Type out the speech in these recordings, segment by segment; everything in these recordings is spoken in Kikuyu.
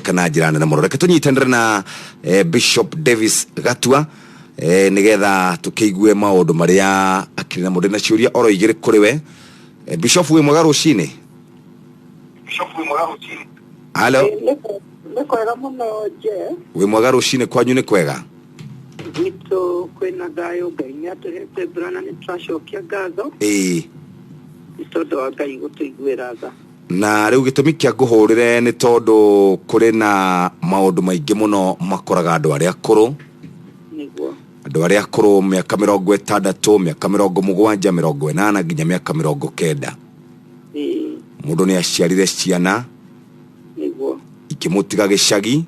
Tũrateithĩka na njĩra nene mũno. Reke tũnyitanĩre na Bishop Davis Gatua nĩgetha tũkĩigue maũndũ marĩa akĩrĩ namo. Ndĩna ciũria oro igĩrĩ kũrĩ we. Bishop, wĩ mwega rũcinĩ? Halo. Nĩ kwega mũno, Jeff. Wĩ mwega rũcinĩ? Kwanyu nĩ kwega? Gwitũ kwĩna thayũ. Ngai nĩ atũhete mbura na nĩ tũracokia ngatho nĩ tondũ wa Ngai gũtũiguĩra tha. Na rĩu gĩtũmi kĩa ngũhũrĩre nĩ tondũ kũrĩ na maũndũ maingĩ mũno makoraga andũ arĩa akũrũ. Andũ arĩa akũrũ, mĩaka 60, mĩaka 70, 80 nginya mĩaka 90. Mũndũ nĩ aciarire ciana, ikĩmũtiga gĩcagi,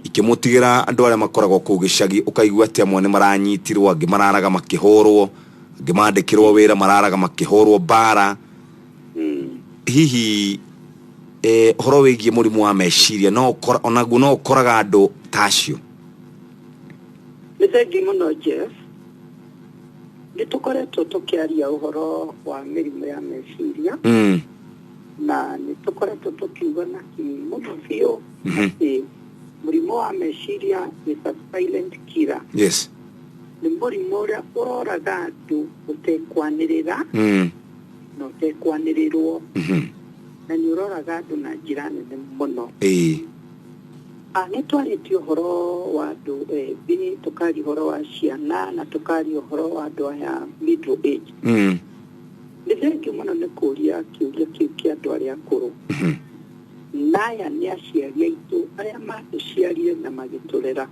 ikĩmũtigĩra andũ arĩa makoragwo kũu gĩcagi. Ũkaigua atĩ amwe nĩ maranyitirwo, angĩ mararaga makĩhũrwo, angĩ mandĩkĩrwo wĩra mararaga makĩhũrwo mbara. Hihi ũhoro wĩgiĩ mũrimũ wa meciria no onaguo no ũkoraga andũ ta acio? Nĩ thengi mũno, Jeff. Nĩ tũkoretwo tũkĩaria ũhoro wa mĩrimũ ya meciria na nĩ tũkoretwo tũkiuga na kinyi mũno biũ atĩ mũrimũ wa meciria is a silent killer. Nĩ mũrimũ ũrĩa ũroraga andũ ũtekwanĩrĩra na ũtekwanĩrĩrwo, na nĩ ũroraga andũ na njĩra nene mũno. Nĩ twarĩtie ũhoro wa andũ ethĩ, tũkaria ũhoro wa ciana, na tũkaria ũhoro wa andũ aya middle age. Nĩ thengiũ mũno nĩ kũria kĩũria kĩu kĩa andũ arĩa akũrũ. Na aya nĩ aciari aitũ arĩa matũciarire na magĩtũrera.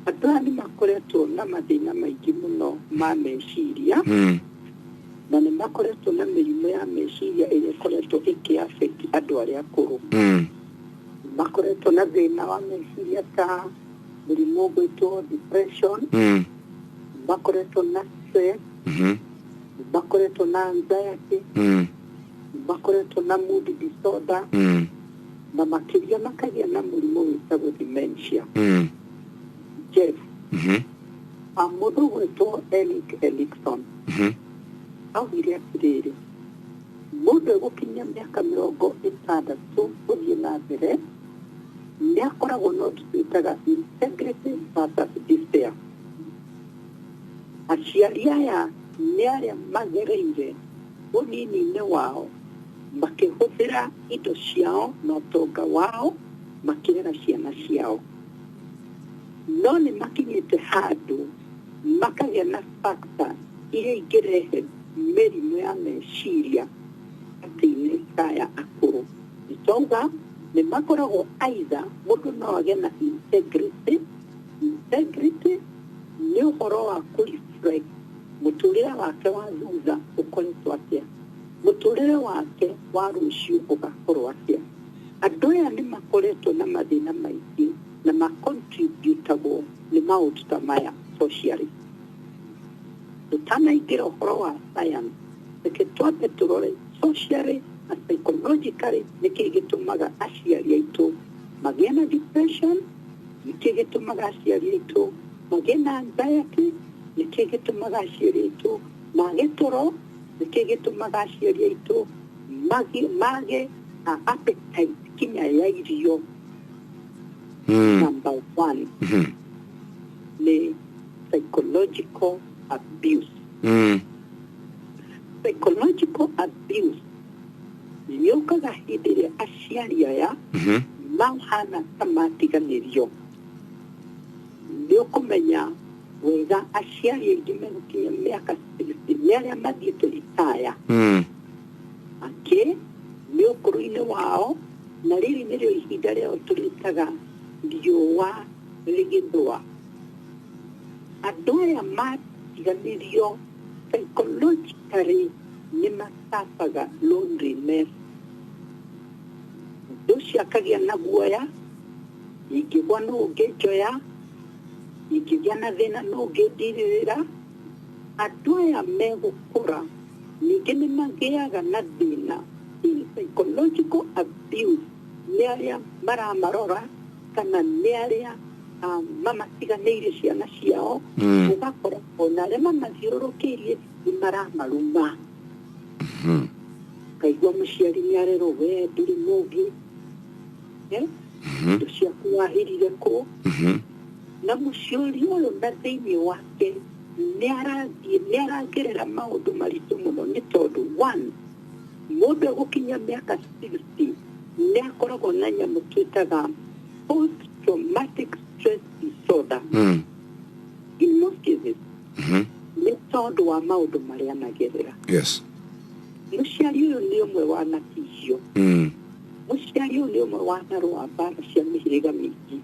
Andũ aya nĩ makoretwo na mathĩna maingĩ mũno ma meciria, na nĩ makoretwo na mĩrimũ ya meciria ĩrĩa ĩkoretwo ĩkĩ affect andũ arĩa akũrũ. Makoretwo na thĩna wa meciria ta mũrimũ ũgwĩtwo depression, makoretwo na stress, makoretwo na anxiety, makoretwo na mood disorder, na makĩria makagĩa na mũrimũ wĩtagwo dementia. Jeff, mũndũ ũgwĩtwo Erik Erikson augire atĩrĩrĩ, mũndũ egũkinyia mĩaka 60 gũthiĩ na mbere nĩ akoragwo na ũndũ twĩtaga integrity versus despair. Aciari aya nĩ arĩa magereire ũnini-inĩ wao makĩhũthĩra indo ciao na ũtonga wao makĩrera ciana ciao, no nĩ makinyĩte handũ makagĩa na factor iria ingĩrehe mĩrimũ ya meciria atĩ-inĩ kaya akũrũ. Nĩ twauga nĩ makoragwo either mũndũ no agĩe na integrity. Integrity nĩ ũhoro wa kũ reflect mũtũrĩre wake wa thutha ũkoretwo atĩa, mũtũrĩre wake wa rũciũ ũgakorwo atĩa. Andũ aya nĩ makoretwo na mathĩna maingĩ na macontributagwo nĩ maũndũ ta maya socially. Tũtanaingĩra ũhoro wa science, reke twambe tũrore socially na psychologically nĩkĩ gĩtũmaga aciari aitũ magĩe na depression, nĩkĩ gĩtũmaga aciari aitũ magĩe na anxiety, nĩkĩ gĩtũmaga aciari aitũ mage toro, nĩkĩ gĩtũmaga aciari aitũ mage appetite kinya ya irio. Number one nĩ psychological abuse. Psychological abuse yũkaga hĩndĩ ĩrĩa aciari aya mahana ta matiganĩrio. Nĩ ũkũmenya wega aciari aingĩ megũkinya mĩaka 60 nĩ arĩa mathiĩte ritaya, angĩ nĩ ũkũrũ-inĩ wao, na rĩrĩ nĩrĩo ihinda rĩao tũrĩtaga riũa rĩgĩthũa. Andũ aya matiganĩrio psychologically nĩ macabaga loneliness. Mũndũ ũcio akagĩa na guoya, ingĩgwa nũ ũngĩnjoya, ingĩgĩa na thĩna nũ ũngĩndirĩrĩra. Andũ aya megũkũra ningĩ nĩ magĩaga na thĩna. Hii psychological abuse nĩ arĩa maramarora kana nĩ arĩa mamatiganĩirie ciana ciao. Ũgakora ona arĩa mamathiũrũrũkĩirie nĩ maramaruma. Ũkaigua mũciari nĩ arerwo, "We ndũrĩ mũũgĩ." Eh? Indo ciaku wahirire kũ? Na mũciari ũyũ na thĩinĩ wake nĩ arathiĩ, nĩ aragerera maũndũ maritũ mũno, nĩ tondũ one, mũndũ egũkinyia mĩaka 60 nĩ akoragwo na nyamũ twĩtaga post traumatic stress disorder in most cases, nĩ tondũ wa maũndũ marĩa anagerera. Mũciari ũyũ nĩ ũmwe wanatihio. Mũciari ũyũ nĩ ũmwe wanarũa mbara cia mĩhĩrĩga mĩingĩ.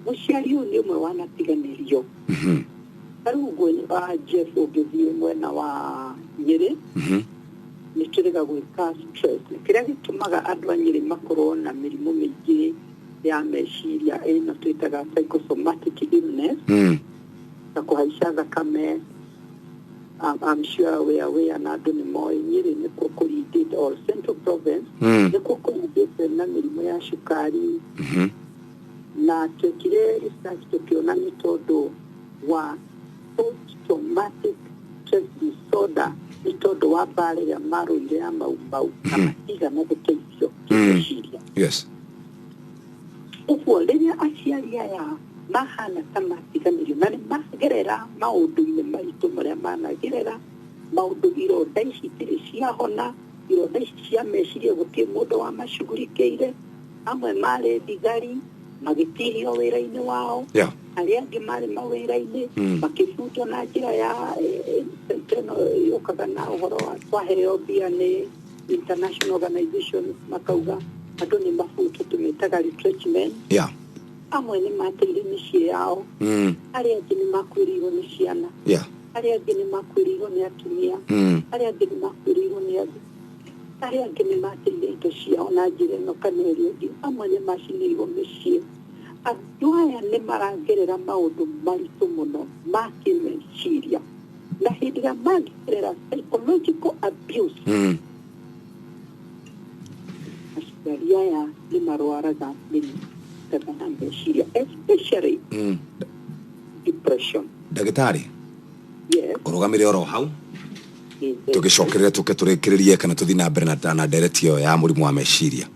Mũciari ũyũ nĩ ũmwe wanatiganĩrio. Ta rĩu ũguo, Jeff, ũngĩthiĩ mwena wa Nyĩrĩ, nĩ tũrĩga gwĩka stress. Kĩrĩa gĩtũmaga andũ a Nyĩrĩ makorwo na mĩrimũ mĩingĩ ya meciria ĩno twĩtaga psychosomatic illness, ta kũhaica thakame, I'm sure we are aware na andũ nĩ moĩ Nyĩrĩ nĩkuo kũrindĩte, or Central Province, nĩkuo kũrindĩte na mĩrimũ ya cukari. Na twekire research, tũkĩona nĩ tondũ wa post traumatic stress disorder, nĩ tondũ wa mbara ĩrĩa marũire ya Mau Mau na matigana gũteithio kĩmeciria. Ũguo rĩrĩa aciari aya mahana ta matiganĩrio na nĩ magerera maũndũ-inĩ maritũ marĩa managerera, maũndũ ironda ici itirĩ ciahona, ironda ici cia meciria, gũtirĩ mũndũ wamacugurikĩire. Amwe marĩ thigari magĩtihio wĩra-inĩ wao, arĩa angĩ marĩ mawĩra-inĩ makĩbutwo na njĩra ya ĩno yũkaga na ũhoro wa twaheo mbia nĩ international organization, makauga andũ nĩ mabutwo, tũmĩtaga retrenchment. Amwe nĩ mateire mĩciĩ yao, arĩa angĩ nĩ makuĩrĩirwo nĩ ciana, arĩa angĩ nĩ makuĩrĩirwo nĩ atumia, arĩa angĩ nĩ makuĩrĩirwo nĩ andũ, arĩa angĩ nĩ mateire indo ciao na njĩra ĩno kana ĩrĩa ĩngĩ, amwe nĩ macinĩirwo mĩciĩ. Andũ aya nĩ maragerera maũndũ maritũ mũno ma kĩmeciria, na hĩndĩ ĩrĩa mangĩgerera psychological abuse, aciari aya nĩ marwaraga mĩrimũ na meciria, especially depression. Ndagĩtarĩ, Yes. ũrũgamĩre oro hau. Yes. Tũgĩcokerere tũke tũrĩkĩrĩrie kana tũthiĩ na mbere na ndereti ĩyo ya mũrimũ wa meciria.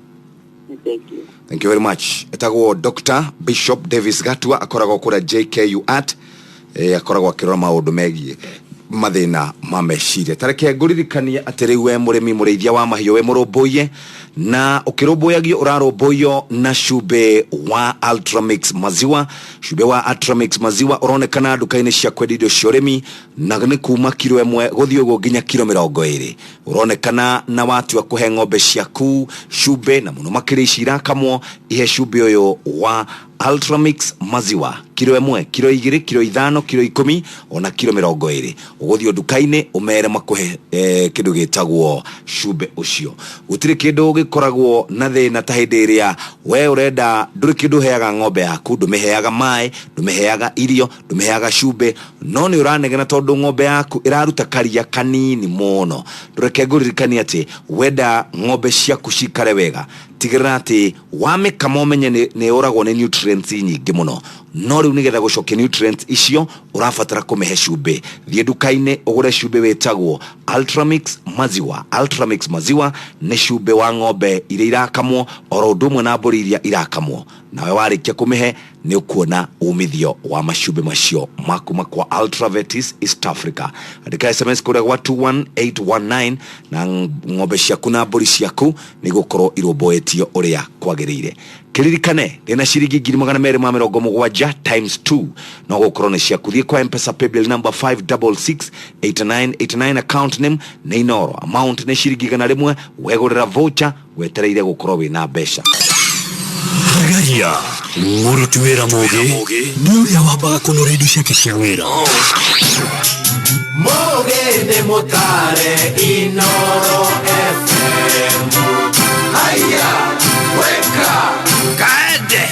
Thank you. Thank you very much. Etagwo Dr Bishop Davis Gatua, akoragwo kũrĩa JKU at akoragwo akĩrora maũndũ megiĩ mathĩna ma meciria. Tareke ngũririkanie atĩ rĩu we mũrĩmi, mũrĩithia wa mahiũ, we mũrũmbũiye na ũkĩrũmbũyagio, ũrarũmbũiyo na cumbĩ wa Ultramix Maziwa. Cumbĩ wa Ultramix Maziwa ũronekana nduka-inĩ cia kwendia indo cia ũrĩmi, na nĩ kuma kiro 1 gũthiĩ ũguo nginya kiro 20 ũronekana. Na watua kũhe ng'ombe ciaku cumbĩ, na mũno makĩria ici irakamwo, ihe cumbĩ ũyũ wa Ultramix Maziwa, kiro 1, kiro 2, kiro 5, kiro 10, ona kiro 20. Ũgũthiĩ nduka-inĩ ũmere makũhe kĩndũ gĩtagwo cumbĩ ũcio. Gũtirĩ kĩndũ gĩkoragwo na thĩna ta hĩndĩ ĩrĩa we ũrenda ndũrĩ kĩndũ ũheaga ng'ombe yaku, ndũmĩheaga maĩ, ndũmĩheaga irio, ndũmĩheaga cumbĩ, no nĩ ũranegena tondũ ng'ombe yaku ĩraruta karia kanini mũno. Ndũreke ngũririkanie atĩ wenda ng'ombe ciaku cikare wega, tigĩrĩra atĩ wamĩkama ũmenye nĩ ũragwo nĩ nutrients nyingĩ mũno. No rĩu nĩgetha gũcokia nutrients icio, ũrabatara kũmĩhe cumbĩ. Thiĩ nduka-inĩ ũgũre cumbĩ wĩtagwo Ultramix Maziwa. Ultramix Maziwa nĩ cumbĩ wa ng'ombe iria irakamwo, oro ũndũ ũmwe na mbũri iria irakamwo. Nawe warĩkia kũmĩhe, nĩ ũkuona umithio wa macumbĩ macio makuma kwa Ultravetis East Africa. Andĩka SMS kũrĩa gwa 21819 na ng'ombe ciaku na mbũri ciaku nĩ igũkorwo irũmbũĩtio ũrĩa kwagĩrĩire. Kĩririkane ndĩna ciringi 270,000 times 2 no gũkorwo nĩ ciaku. Thiĩ kwa Mpesa paybill number 5668989, account name nĩ Inoro, amount nĩ ciringi 100. Wegũrĩra voucher, wetereire gũkorwo wĩna mbeca. Hagaria mũruti wĩra mũgĩ nĩ ũrĩa wambaga kũnora indo ciake cia wĩra. Mũgĩ nĩ mũtare Inoro FM. Haya, weka kaende.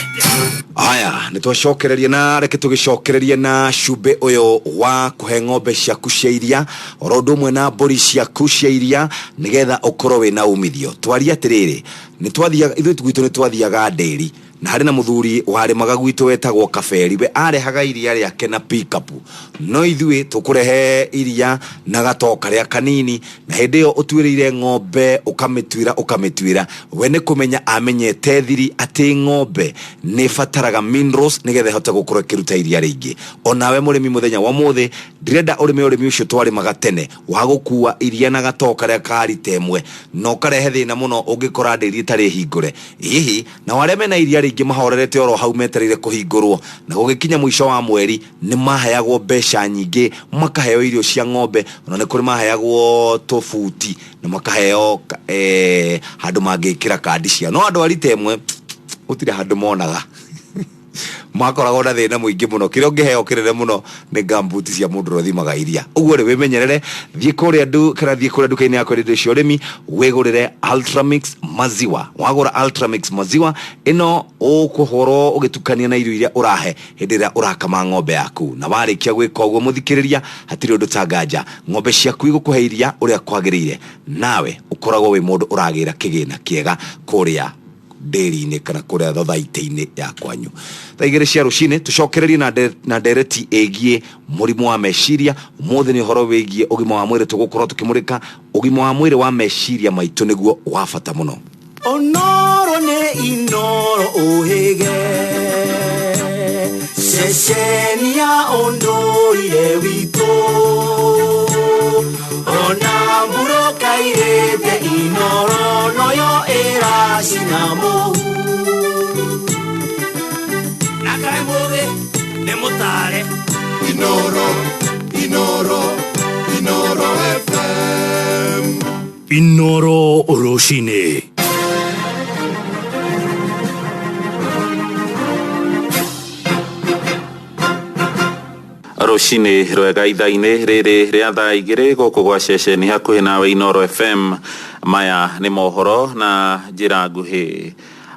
Haya, nĩ twacokereria, na reke tũgĩcokererie na cumbĩ ũyũ wa kũhe ng'ombe ciaku cia iria, oro ũndũ ũmwe na mbũri ciaku cia iria, nĩgetha ũkorwo wĩna umithio. Twarie atĩrĩrĩ, nĩ twathiaga ithuĩ gwitũ, nĩ twathiaga ndĩri. Na harĩ na mũthuri warĩmaga gwitũ wetagwo Kaberi, we arehaga iria rĩake na pickup, no ithuĩ tũkũrehe iria na gatoo karĩa kanini, na hĩndĩ ĩyo ũtuĩrĩire ng'ombe ũkamĩtuĩra ũkamĩtuĩra. We nĩ kũmenya amenyete thiri atĩ ng'ombe nĩ ĩbataraga minerals nĩgetha ĩhote gũkorwo ĩkĩruta iria rĩingĩ. Onawe mũrĩmi, mũthenya wa ũmũthĩ ndĩrenda ũrĩme ũrĩmi ũcio twarĩmaga tene wa gũkua iria na gatoo karĩa ka rita ĩmwe, na ũkarehe thĩna mũno ũngĩkora ndĩri ĩtarĩ hingũre. Hihi nao arĩa mena iria rĩingĩ mahorerete oro hau metereire kũhingũrwo, na gũgĩkinya mũico wa mweri nĩ maheagwo mbeca nyingĩ, makaheo irio cia ng'ombe, ona nĩ kũrĩ maheagwo tũbuti na makaheo handũ mangĩkĩra kandi ciao. No andũ a rita ĩmwe gũtirĩ handũ monaga, makoragwo na thĩna mũingĩ mũno. Kĩrĩa ũngĩheo kĩnene mũno nĩ gumboot cia mũndũ ũrĩa ũthimaga iria. Ũguo rĩ, wĩmenyerere, thiĩ kũrĩa ndu kana thiĩ kũrĩa nduka-inĩ ya kwendia indo cia ũrĩmi wĩgũrĩre Ultramix maziwa. Wagũra Ultramix maziwa ĩno, ũkũhorwo ũgĩtukania na irio iria ũrahe hĩndĩ ĩrĩa ũrakama ng'ombe yaku. Na warĩkia gwĩka ũguo, mũthikĩrĩria, hatirĩ ũndũ tanganja, ng'ombe ciaku igũkũhe iria ũrĩa kwagĩrĩire, nawe ũkoragwo wĩ mũndũ ũragĩra kĩgĩna kĩega kũrĩa ndĩri-inĩ kana kũrĩa thothaitĩ-inĩ ya kwanyu. Thaa 2 cia rũcinĩ tũcokererie na ndereti ĩgiĩ mũrimũ wa meciria. Ũmũthĩ nĩ ũhoro wĩgiĩ ũgima wa mwĩrĩ tũgũkorwo tũkĩmũrĩka. Ũgima wa mwĩrĩ wa meciria maitũ nĩguo wa bata mũno. Onoro nĩ Inoro ũhĩge, ceceni ya ũndũire witũ, ona mbura kairĩte Inoro noyo ĩracina mũhu. Na kaĩ mũgĩ nĩ mũtare. Inoro, Inoro, Inoro FM. Inoro rũcinĩ. Rũcinĩ rwega ithaa-inĩ rĩrĩ rĩa thaa 2 gũkũ gwa ceceni hakuhĩ nawe Inoro FM. Maya nĩ mohoro na njĩra nguhĩ.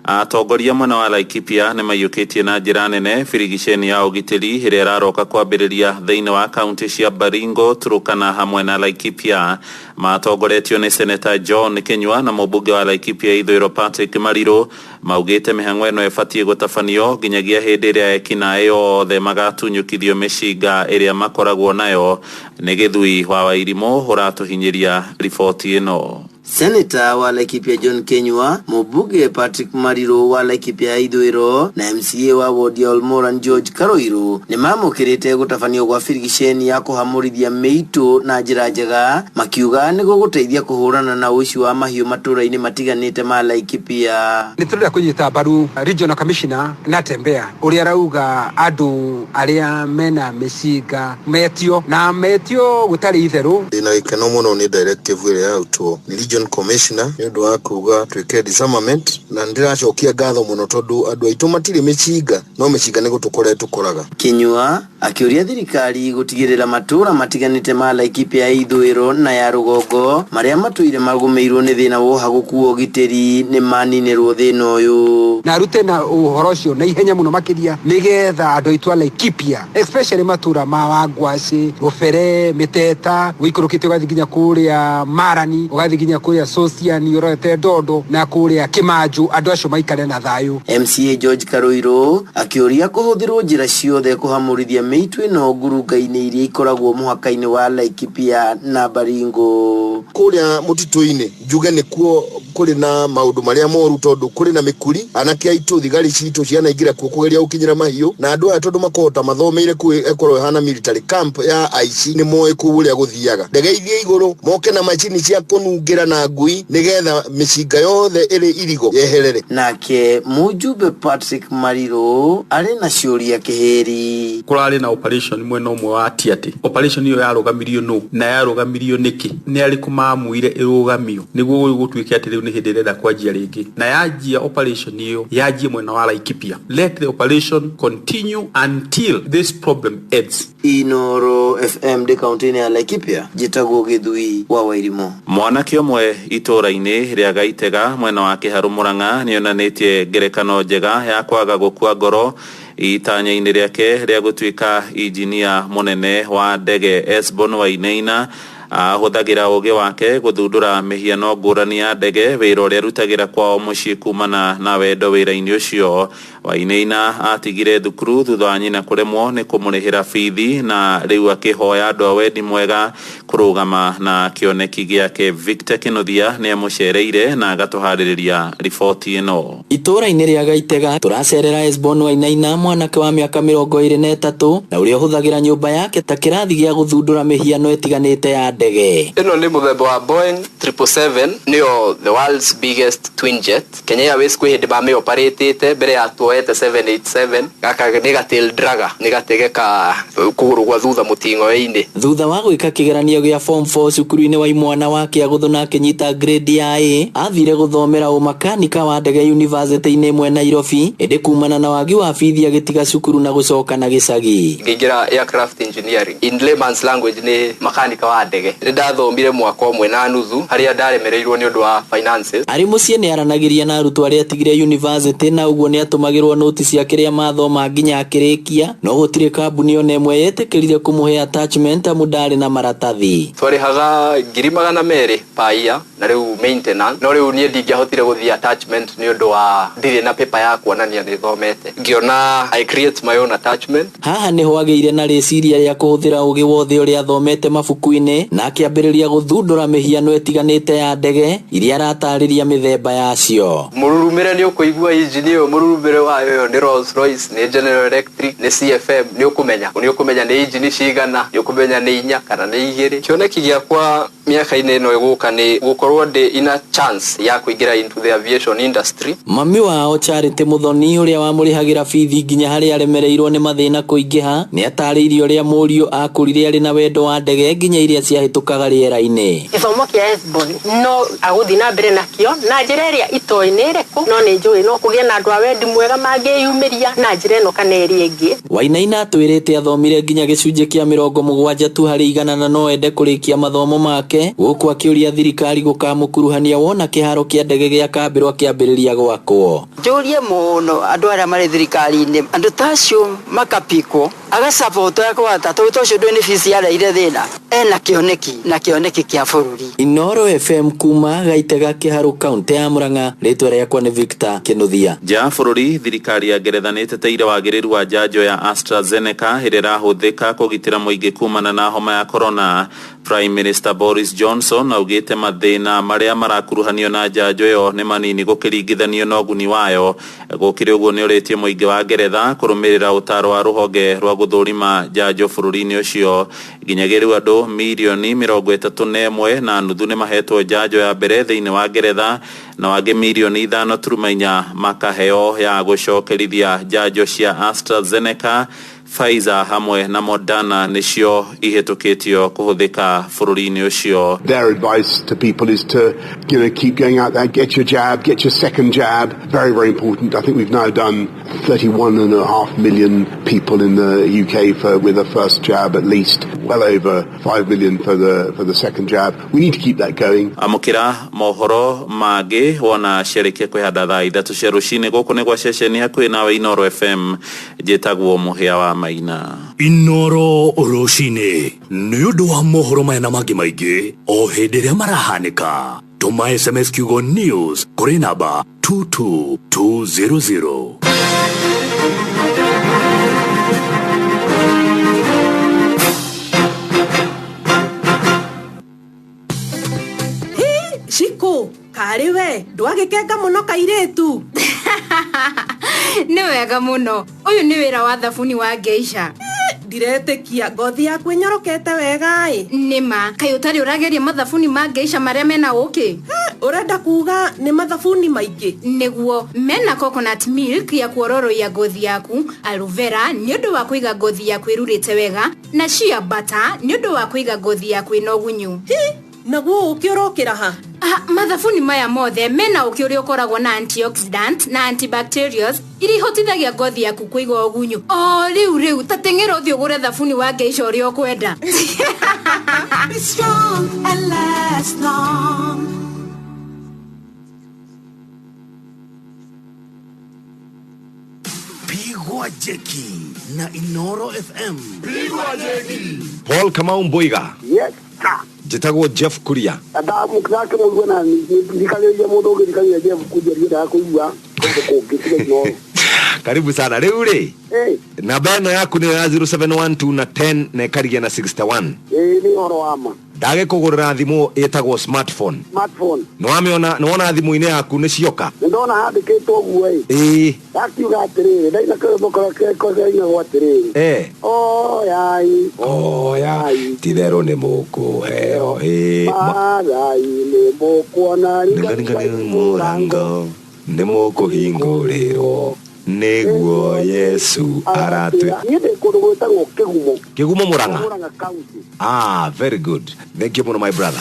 Atongoria mwena wa Laikipia nĩ maiyũkĩtie na njĩra nene birigiceni ya ũgitĩri ĩrĩa ĩraroka kwambĩrĩria thĩinĩ wa kaunti cia Baringo, Turkana hamwe na Laikipia. Matongoretio nĩ Seneta John Kinyua na mũmbunge wa Laikipia Ithũĩro Patrick Mariru, maugĩte mĩhang'o ĩno ĩbatiĩ gũtabanio nginyagia hĩndĩ ĩrĩa ekinaĩ othe magatunyũkithio mĩcinga ĩrĩa makoragwo nayo. Nĩ Gĩthui wa Wairimũ ũratũhinyĩria riboti ĩno. Seneta wa Laikipia John Kenyua, mũmbunge Patrick Mariru wa Laikipia ya Ithũĩro na MCA wa wodi ya Olmoran George Karoiru nĩ mamũkĩrĩte gũtabanio gwa birigiceni ya kũhamũrithia mĩitũ na njĩra njega, makiuga nĩ gũgũteithia kũhũrana na ũici wa mahiũ matũũra-inĩ matiganĩte ma Laikipia. Nĩ tũrenda kũnyita mbaru regional commissioner Natembeya ũrĩa arauga andũ arĩa mena mĩcinga metio na metio gũtarĩ itherũ. Ndĩna gĩkeno mũno nĩ directive ĩrĩa yarutwo nĩ region commissioner nĩ ũndũ wa kuga twĩke disarmament, na nĩndĩracokia ngatho mũno tondũ andũ aitũ matirĩ mĩcinga, no mĩcinga nĩ gũtũkora ĩtũkoraga. Kinyua akĩũria thirikari gũtigĩrĩra matũũra matiganĩte ma Laikipia ya Ithũĩro na ya rũgongo marĩa matũire magũmĩirwo nĩ thĩna wa ũhagũku wa ũgitĩri nĩ maninĩrwo thĩna ũyũ. Na arute na ũhoro ũcio na ihenya mũno makĩria nĩgetha andũ aitũ a Laikipia, especially matũũra ma Wangwacĩ, Rũbere, Mĩteta, ũikũrũkĩte ũgathiĩ nginya kũrĩa Marani, ũgathiĩ nginya kũrĩa Sosiani ũrorete Ndondo na kũrĩa Kĩmanjũ, andũ acio maikare na thayũ. MCA George Karoirũ akĩũria kũhũthĩrwo njĩra ciothe kũhamũrithia mĩitũ ĩno ngurunga-inĩ iria ikoragwo mũhaka-inĩ wa Laikipia na Baringo. Kũrĩa mũtitũ-inĩ njuge nĩkuo kũrĩ na maũndũ marĩa moru, tondũ kũrĩ na mĩkuri, anake aitũ, thigari citũ cianaingĩra kuo kũgeria gũkinyĩra mahiũ, na andũ aya tondũ makũhota mathomeire kũu ĩkorwo ĩhana military camp ya aici, nĩ moĩ kũu ũrĩa gũthiaga. Ndege ithiĩ igũrũ moke na macini cia kũnungĩra na ngui nĩgetha mĩcinga yothe ĩrĩ irigo yeherere. Nake mũjumbe Patrick Mariru arĩ na ciũria kĩhĩri. Kũrarĩ na operation mwena ũmwe wa Tiaty. Operation ĩyo yarũgamirio nũ na yarũgamirio nĩkĩ? Nĩ arĩkũ mamuire ĩrũgamio nĩguo gũtuĩke atĩ rĩu nĩ hĩndĩ ĩrenda kwanjia rĩngĩ? Na yanjia operation ĩyo yanjie mwena wa Laikipia. Let the operation continue until this problem ends. Inoro FM ndĩ kaunti-inĩ ya Laikipia, njĩtagwo Gĩthui wa Wairimũ. Mwanake ũmwe itũũra-inĩ rĩa Gaitega mwena wa Kĩharũ Mũrang'a nĩonanĩtie ngerekano njega ya kwaga gũkua ngoro itanya-inĩ rĩake rĩa gũtuĩka injinia mũnene wa ndege. Esbon Wainaina Ahũthagĩra ũgĩ wake gũthundũra mĩhiano ngũrani ya ndege, wĩra ũrĩa arutagĩra kwao mũciĩ kumana na wendo wĩra-inĩ ũcio. Wainaina atigire thukuru thutha wa nyina kũremwo nĩ kũmũrĩhĩra bithi, na rĩu akĩhoya andũ a wendi mwega kũrũgama na kĩoneki gĩake. Victor Kinuthia nĩ amũcereire na agatũharĩrĩria riboti ĩno. Itũũra-inĩ rĩa Gaitega tũracerera Esbon Wainaina, mwanake wa mĩaka 23 na ũrĩa ũhũthagĩra nyũmba yake ta kĩrathi gĩa gũthundũra mĩhiano ĩtiganĩte ya ndege. Ĩno nĩ mũthemba wa Boeing 777, nĩyo the world's biggest twin jet. Kenya Airways kwĩ hĩndĩ mamĩoparĩtĩte mbere ya tuoete 787. Gaka nĩ ga tail dragger, nĩ gatege ka kũgũrũ gwa thutha mũting'oe-inĩ. Thutha wa gwĩka kĩgeranio gĩa form 4 cukuru-inĩ wa imwana wa Kĩagũthũ na akĩnyita grade ya A, athire gũthomera ũmakanika wa ndege university-inĩ ĩmwe Nairobi, ĩndĩ kumana na wagi wa bithi agĩtiga cukuru na gũcoka na gĩcagi. Ngĩingĩra aircraft engineering, in layman's language nĩ makanika wa ndege. Nĩ ndathomire mwaka ũmwe na nuthu harĩa ndaremereirwo nĩ ũndũ wa finances. Arĩ mũciĩ nĩ aranagĩria na arutwo arĩa atigire university, na ũguo nĩ atũmagĩrwo noti cia kĩrĩa mathoma nginya akĩrĩkia, no gũtirĩ kambuni ona ĩmwe yetĩkĩrire kũmũhe attachment amu ndarĩ na maratathi. Twarĩhaga 200,000 per year na rĩu maintenance, no rĩu niĩ ndingĩahotire gũthiĩ attachment nĩ ũndũ wa ndirĩ na paper ya kuonania nĩ thomete. Ngĩona I create my own attachment. Haha nĩho agĩire na rĩciria rĩa kũhũthĩra ũgĩ wothe ũrĩa athomete mabuku-inĩ, na akĩambĩrĩria gũthundũra mĩhiano ĩtiganĩte ya ndege iria aratarĩria mĩthemba yacio. Mũrurumĩre nĩ ũkũigua injini ĩyo, mũrurumĩre wayo ĩyo nĩ Rolls Royce, nĩ General Electric, nĩ CFM, nĩ ũkũmenya. Nĩ ũkũmenya nĩ injini cigana, nĩ ũkũmenya nĩ 4 kana nĩ 2. Kĩoneki gĩakwa mĩaka-inĩ ĩno ĩgũka nĩ gũkorwo ndĩ ina chance ya kũingĩra into the aviation industry. Mami wao Charity Muthoni, ũrĩa wamũrĩhagĩra bithi nginya harĩa aremereirwo nĩ mathĩna kũingĩha, nĩ atarĩirie ũrĩa mũriũ akũrire arĩ na wendo wa ndege nginya iria ciahĩtũkaga rĩera-inĩ. Gĩthomo kĩa Esbon no agũthiĩ na mbere nakĩo na njĩra ĩrĩa itoĩ nĩ ĩrĩkũ, no nĩ njũĩ no kũgĩe na andũ a wendi mwega mangĩyumĩria na njĩra ĩno kana ĩrĩa ĩngĩ. Wainaina atwĩrĩte athomire nginya gĩcunjĩ kĩa 70 tu harĩ igana na no ende kũrĩkia mathomo make, gũkũ akĩũria thirikari gũkamũkuruhania wona kĩharo kĩa ndege gĩa Kambĩrwa kĩambĩrĩria gwakwo. Njũrie mũno andũ arĩa marĩ thirikari-inĩ, andũ ta acio makapikwo agasupport akwata tondũ ũcio ndũĩ nĩ fees yareire thĩna, ena kĩoneki na kĩoneki kĩa bũrũri. Inoro FM kuma Gaitega Kĩharũ, kaunti ya Murang'a, rĩtwa rĩakwa nĩ Victor Kinuthia. Nja ya bũrũri, thirikari ya Ngeretha nĩ ĩteteire wagĩrĩru wa njanjo ya AstraZeneca ĩrĩa ĩrahũthĩka kũgitĩra mũingĩ kumana na homa ya corona. Prime Minister Boris Johnson augĩte mathĩna marĩa marakuruhanio na njanjo ĩyo nĩ manini gũkĩringithanio na ũguni wayo. Gũkĩrĩ ũguo nĩ ũrĩtie mũingĩ wa Ngeretha kũrũmĩrĩra ũtaaro wa rũhonge rwa gũthũrima njanjo bũrũri-inĩ ũcio. Nginyagia rĩu andũ mirioni 31.5 nĩ mahetwo njanjo ya mbere thĩinĩ wa Ngeretha, na wangĩ mirioni 5.4 makaheo ya gũcokerithia njanjo cia AstraZeneca, Pfizer hamwe na Moderna nĩcio ihĩtũkĩtio kũhũthĩka bũrũri-inĩ ũcio. Their advice to people is to, you know, keep going out there, get your jab, get your second jab. Very, very important. I think we've now done 31.5 million people in the UK with a first jab at least, well over 5 million for the second jab. We need to keep that going. Amũkĩra mohoro mangĩ wona ciarĩkia kwĩhanda thaa 3 cia rũcinĩ. Gũkũ nĩ gwa ceceni hakuhĩ nawe Inoro FM, njĩtagwo Mũhĩa wa Maina. Inoro rũcinĩ nĩ ũndũ wa mohoro maya na mangĩ maingĩ o hĩndĩ ĩrĩa marahanĩka. Tũma SMS kiugo news kũrĩ namba 22200. Shiko, karĩ we ndwagĩkenga mũno kairĩtu. Nĩ wega mũno, ũyũ nĩ wĩra wa thabuni wa Geisha. Ndiretĩkia ngothi yaku ĩnyorokete wega ĩ. Nĩma, kaĩ ũtarĩ ũrageria mathabuni ma Geisha marĩa mena ũkĩ? Ũrenda kuga nĩ mathabuni maingĩ? Nĩguo, mena coconut milk ya kuororoia ngothi yaku, aloe vera nĩ ũndũ wa kũiga ngothi yaku ĩrurĩte wega, na shea butter nĩ ũndũ wa kũiga ngothi yaku ĩna ũgunyu. Naguo ũkĩ ũrokĩra ha? Mathabuni maya mothe mena ũkĩ ũrĩa ũkoragwo na antioxidant na antibacterials iria ihotithagia ngothi yaku kũiga ũgunyu. O rĩu ta teng'era ũthiĩ ũgũre thabuni wa Geisha ũrĩa ũkwenda. Be strong and last long. Pigwa jeki na Inoro FM. Pigwa jeki. Paul Kamau Mboiga. Yes. Njĩtagwo Jeff Kuria. Ndakĩmũigua na thikagĩrĩria mũndũ ũngĩthikagĩrĩria Jeff Kuria ndiendaga kũigua kũndũ kũngĩ tiga Inooro. Karibu sana. Rĩu rĩ, Eh, namba ĩno yaku nĩ ya 0712 na 10 na ĩkarigia na 61. Ĩĩ, nĩ ũhoro wa ma. Ndagĩkũgũrĩra thimũ ĩtagwo smartphone. Smartphone. Nĩwamĩona, nĩwona thimũ-inĩ yaku nĩ cioka? Nĩ ndona handĩkĩtwo ũguo ĩ. Ĩĩ. Gakiuga atĩrĩrĩ, ndaina karwĩmbo karĩa kainagwo atĩrĩrĩ. Eh. Oyai. Oyai. Titherũ nĩ mũkũheo. Ĩĩ. Mathai nĩ mũkuona Ringaringa mũrango nĩ mũkũhingũrĩrwo nĩguo Yesu aratwĩ. Niĩ ndĩ kũndũ gwĩtagwo Kĩgumo. Kĩgumo Murang'a. Murang'a County. Ah, very good. Thank you mũno, my brother.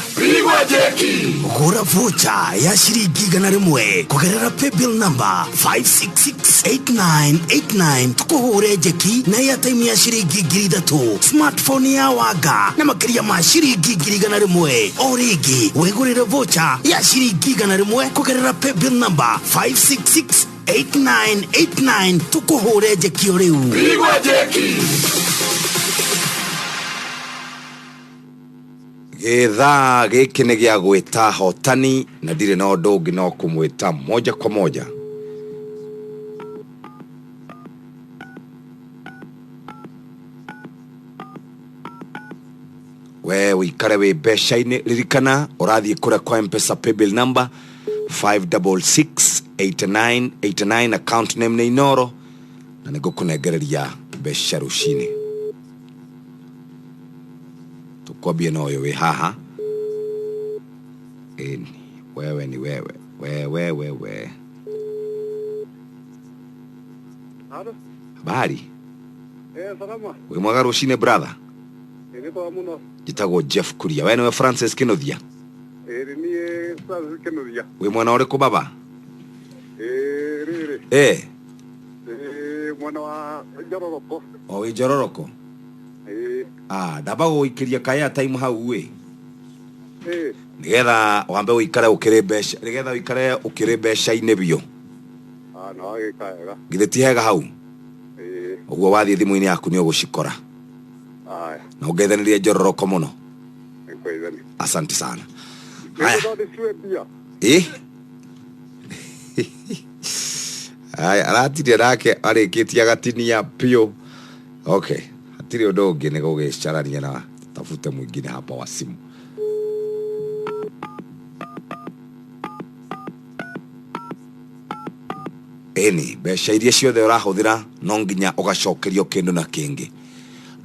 Gũra vocha ya ciringi 100 kũgerera paybill number 5668989, tũkũhũre njeki na airtime ya ciringi 3,000, smartphone ya wanga na makĩria ma ciringi 100,000. O rĩngĩ, wĩgũrĩre vocha ya ciringi 100 kũgerera paybill number 5668989, tũkũhũre njeki o rĩu. Gĩthaa gĩkĩ nĩ gĩa gwĩta hotani na ndirĩ na ũndũ ũngĩ no kũmwĩta moja kwa moja. We wĩikare wĩ mbeca-inĩ, ririkana ũrathiĩ kũrĩa kwa Mpesa paybill number 5668989, account name nĩ Inoro, na nĩngũkũnengereria mbeca rũcinĩ. Tukwambie na ũyũ wĩ haha. Ĩni, wewe ni wewe, wewe wewe. Halo. Habari? Eh, salama. Wĩ mwega rũcinĩ, brother? Ĩ, nĩ kwa mũno. Njĩtagwo Jeff Kuria. We nĩwe Francis Kinuthia? Ĩ, nĩ niĩ Francis Kinuthia. Wĩ mwena ũrĩkũ, baba? Ĩ, rĩrĩ. Eh. Ĩ, mwena wa Njororoko. O wĩ Njororoko? Ĩ. Ah, ndamba gũgũikĩria ka airtime hau ĩ. Ĩ. Nĩgetha wambe ũikare ũkĩrĩ mbeca, nĩgetha ũikare ũkĩrĩ mbeca-inĩ biũ. Ah, no wagĩka wega. Githĩ ti hega hau? Ĩ. Ũguo wathiĩ thimũ-inĩ yaku nĩ ũgũcikora. Aya. Na ũngeithanĩrie Njororoko mũno. Nĩngũgeithania. Asante sana. Haya. Nĩngũthondecire mbia. Ĩ? Aya, aratinia nake arĩkĩtie agatinia biũ. Okay, hatirĩ ũndũ ũngĩ nĩ gũgĩcarania na tafute mwingine hapa wa simu. Ĩni, mbeca iria ciothe ũrahũthĩra no nginya ũgacokerio kĩndũ na kĩngĩ.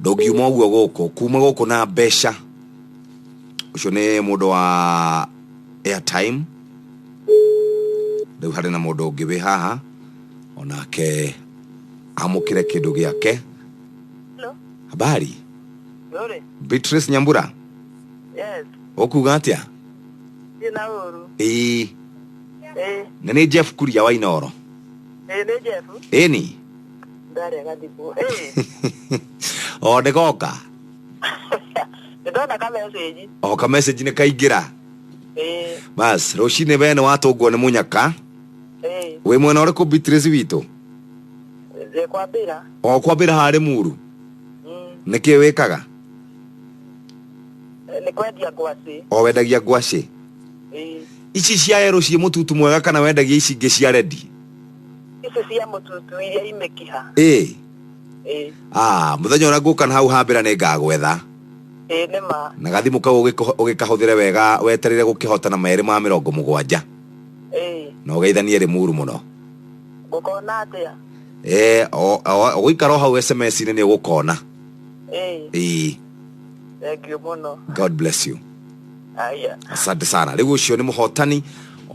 Ndũngiuma ũguo gũkũ, kuma gũkũ na mbeca. Ũcio nĩ mũndũ wa airtime. Rĩu harĩ na mũndũ ũngĩ wĩ haha onake amũkĩre kĩndũ gĩake. Hello. Habari? Nzuri. Beatrice Nyambura? Yes. Ũkuga atĩa? Ndirĩ na ũru. Ĩĩ. Ĩĩ. Na nĩ Jeff Kuria wa Inooro. Ĩĩ, nĩ Jeff. Ĩni. Ndarĩa gathimũ. Ĩĩ. O ndĩgoka. Nĩ ndona ka message. O ka message nĩ kaingĩra. Ĩĩ. Bas, rũcinĩ we nĩ watũngwo nĩ mũnyaka. Ĩĩ. Wĩ mwena ũrĩkũ, Beatrice witũ? Ndĩ kwambĩra. O kwambĩra harĩ muru. Nĩkĩ wĩkaga? Nĩ kwendia ngwacĩ. O wendagia ngwacĩ? Ĩĩ. Ici cia erũ ciĩ mũtutu mwega kana wendagia ici ingĩ cia rendi? Ici cia mũtutu iria imĩkiha. Ĩĩ. Ĩĩ. Ah, mũthenya ũrĩa ngũka na hau hambĩra nĩ ngagwetha. Ĩĩ, nĩ ma. Na gathimũ kau ũgĩkahũthĩre wega weterere gũkĩhotana 270. Ĩĩ. Na ũgeithanie Rĩmuru mũno. Ngũkona atĩa? Ĩĩ, ũgũikara o hau SMS-inĩ nĩ ũgũkona. Ĩĩ. Ĩĩ. Thank you mũno. God bless you. Aya. Asante sana. Rĩu ũcio nĩ mũhotani.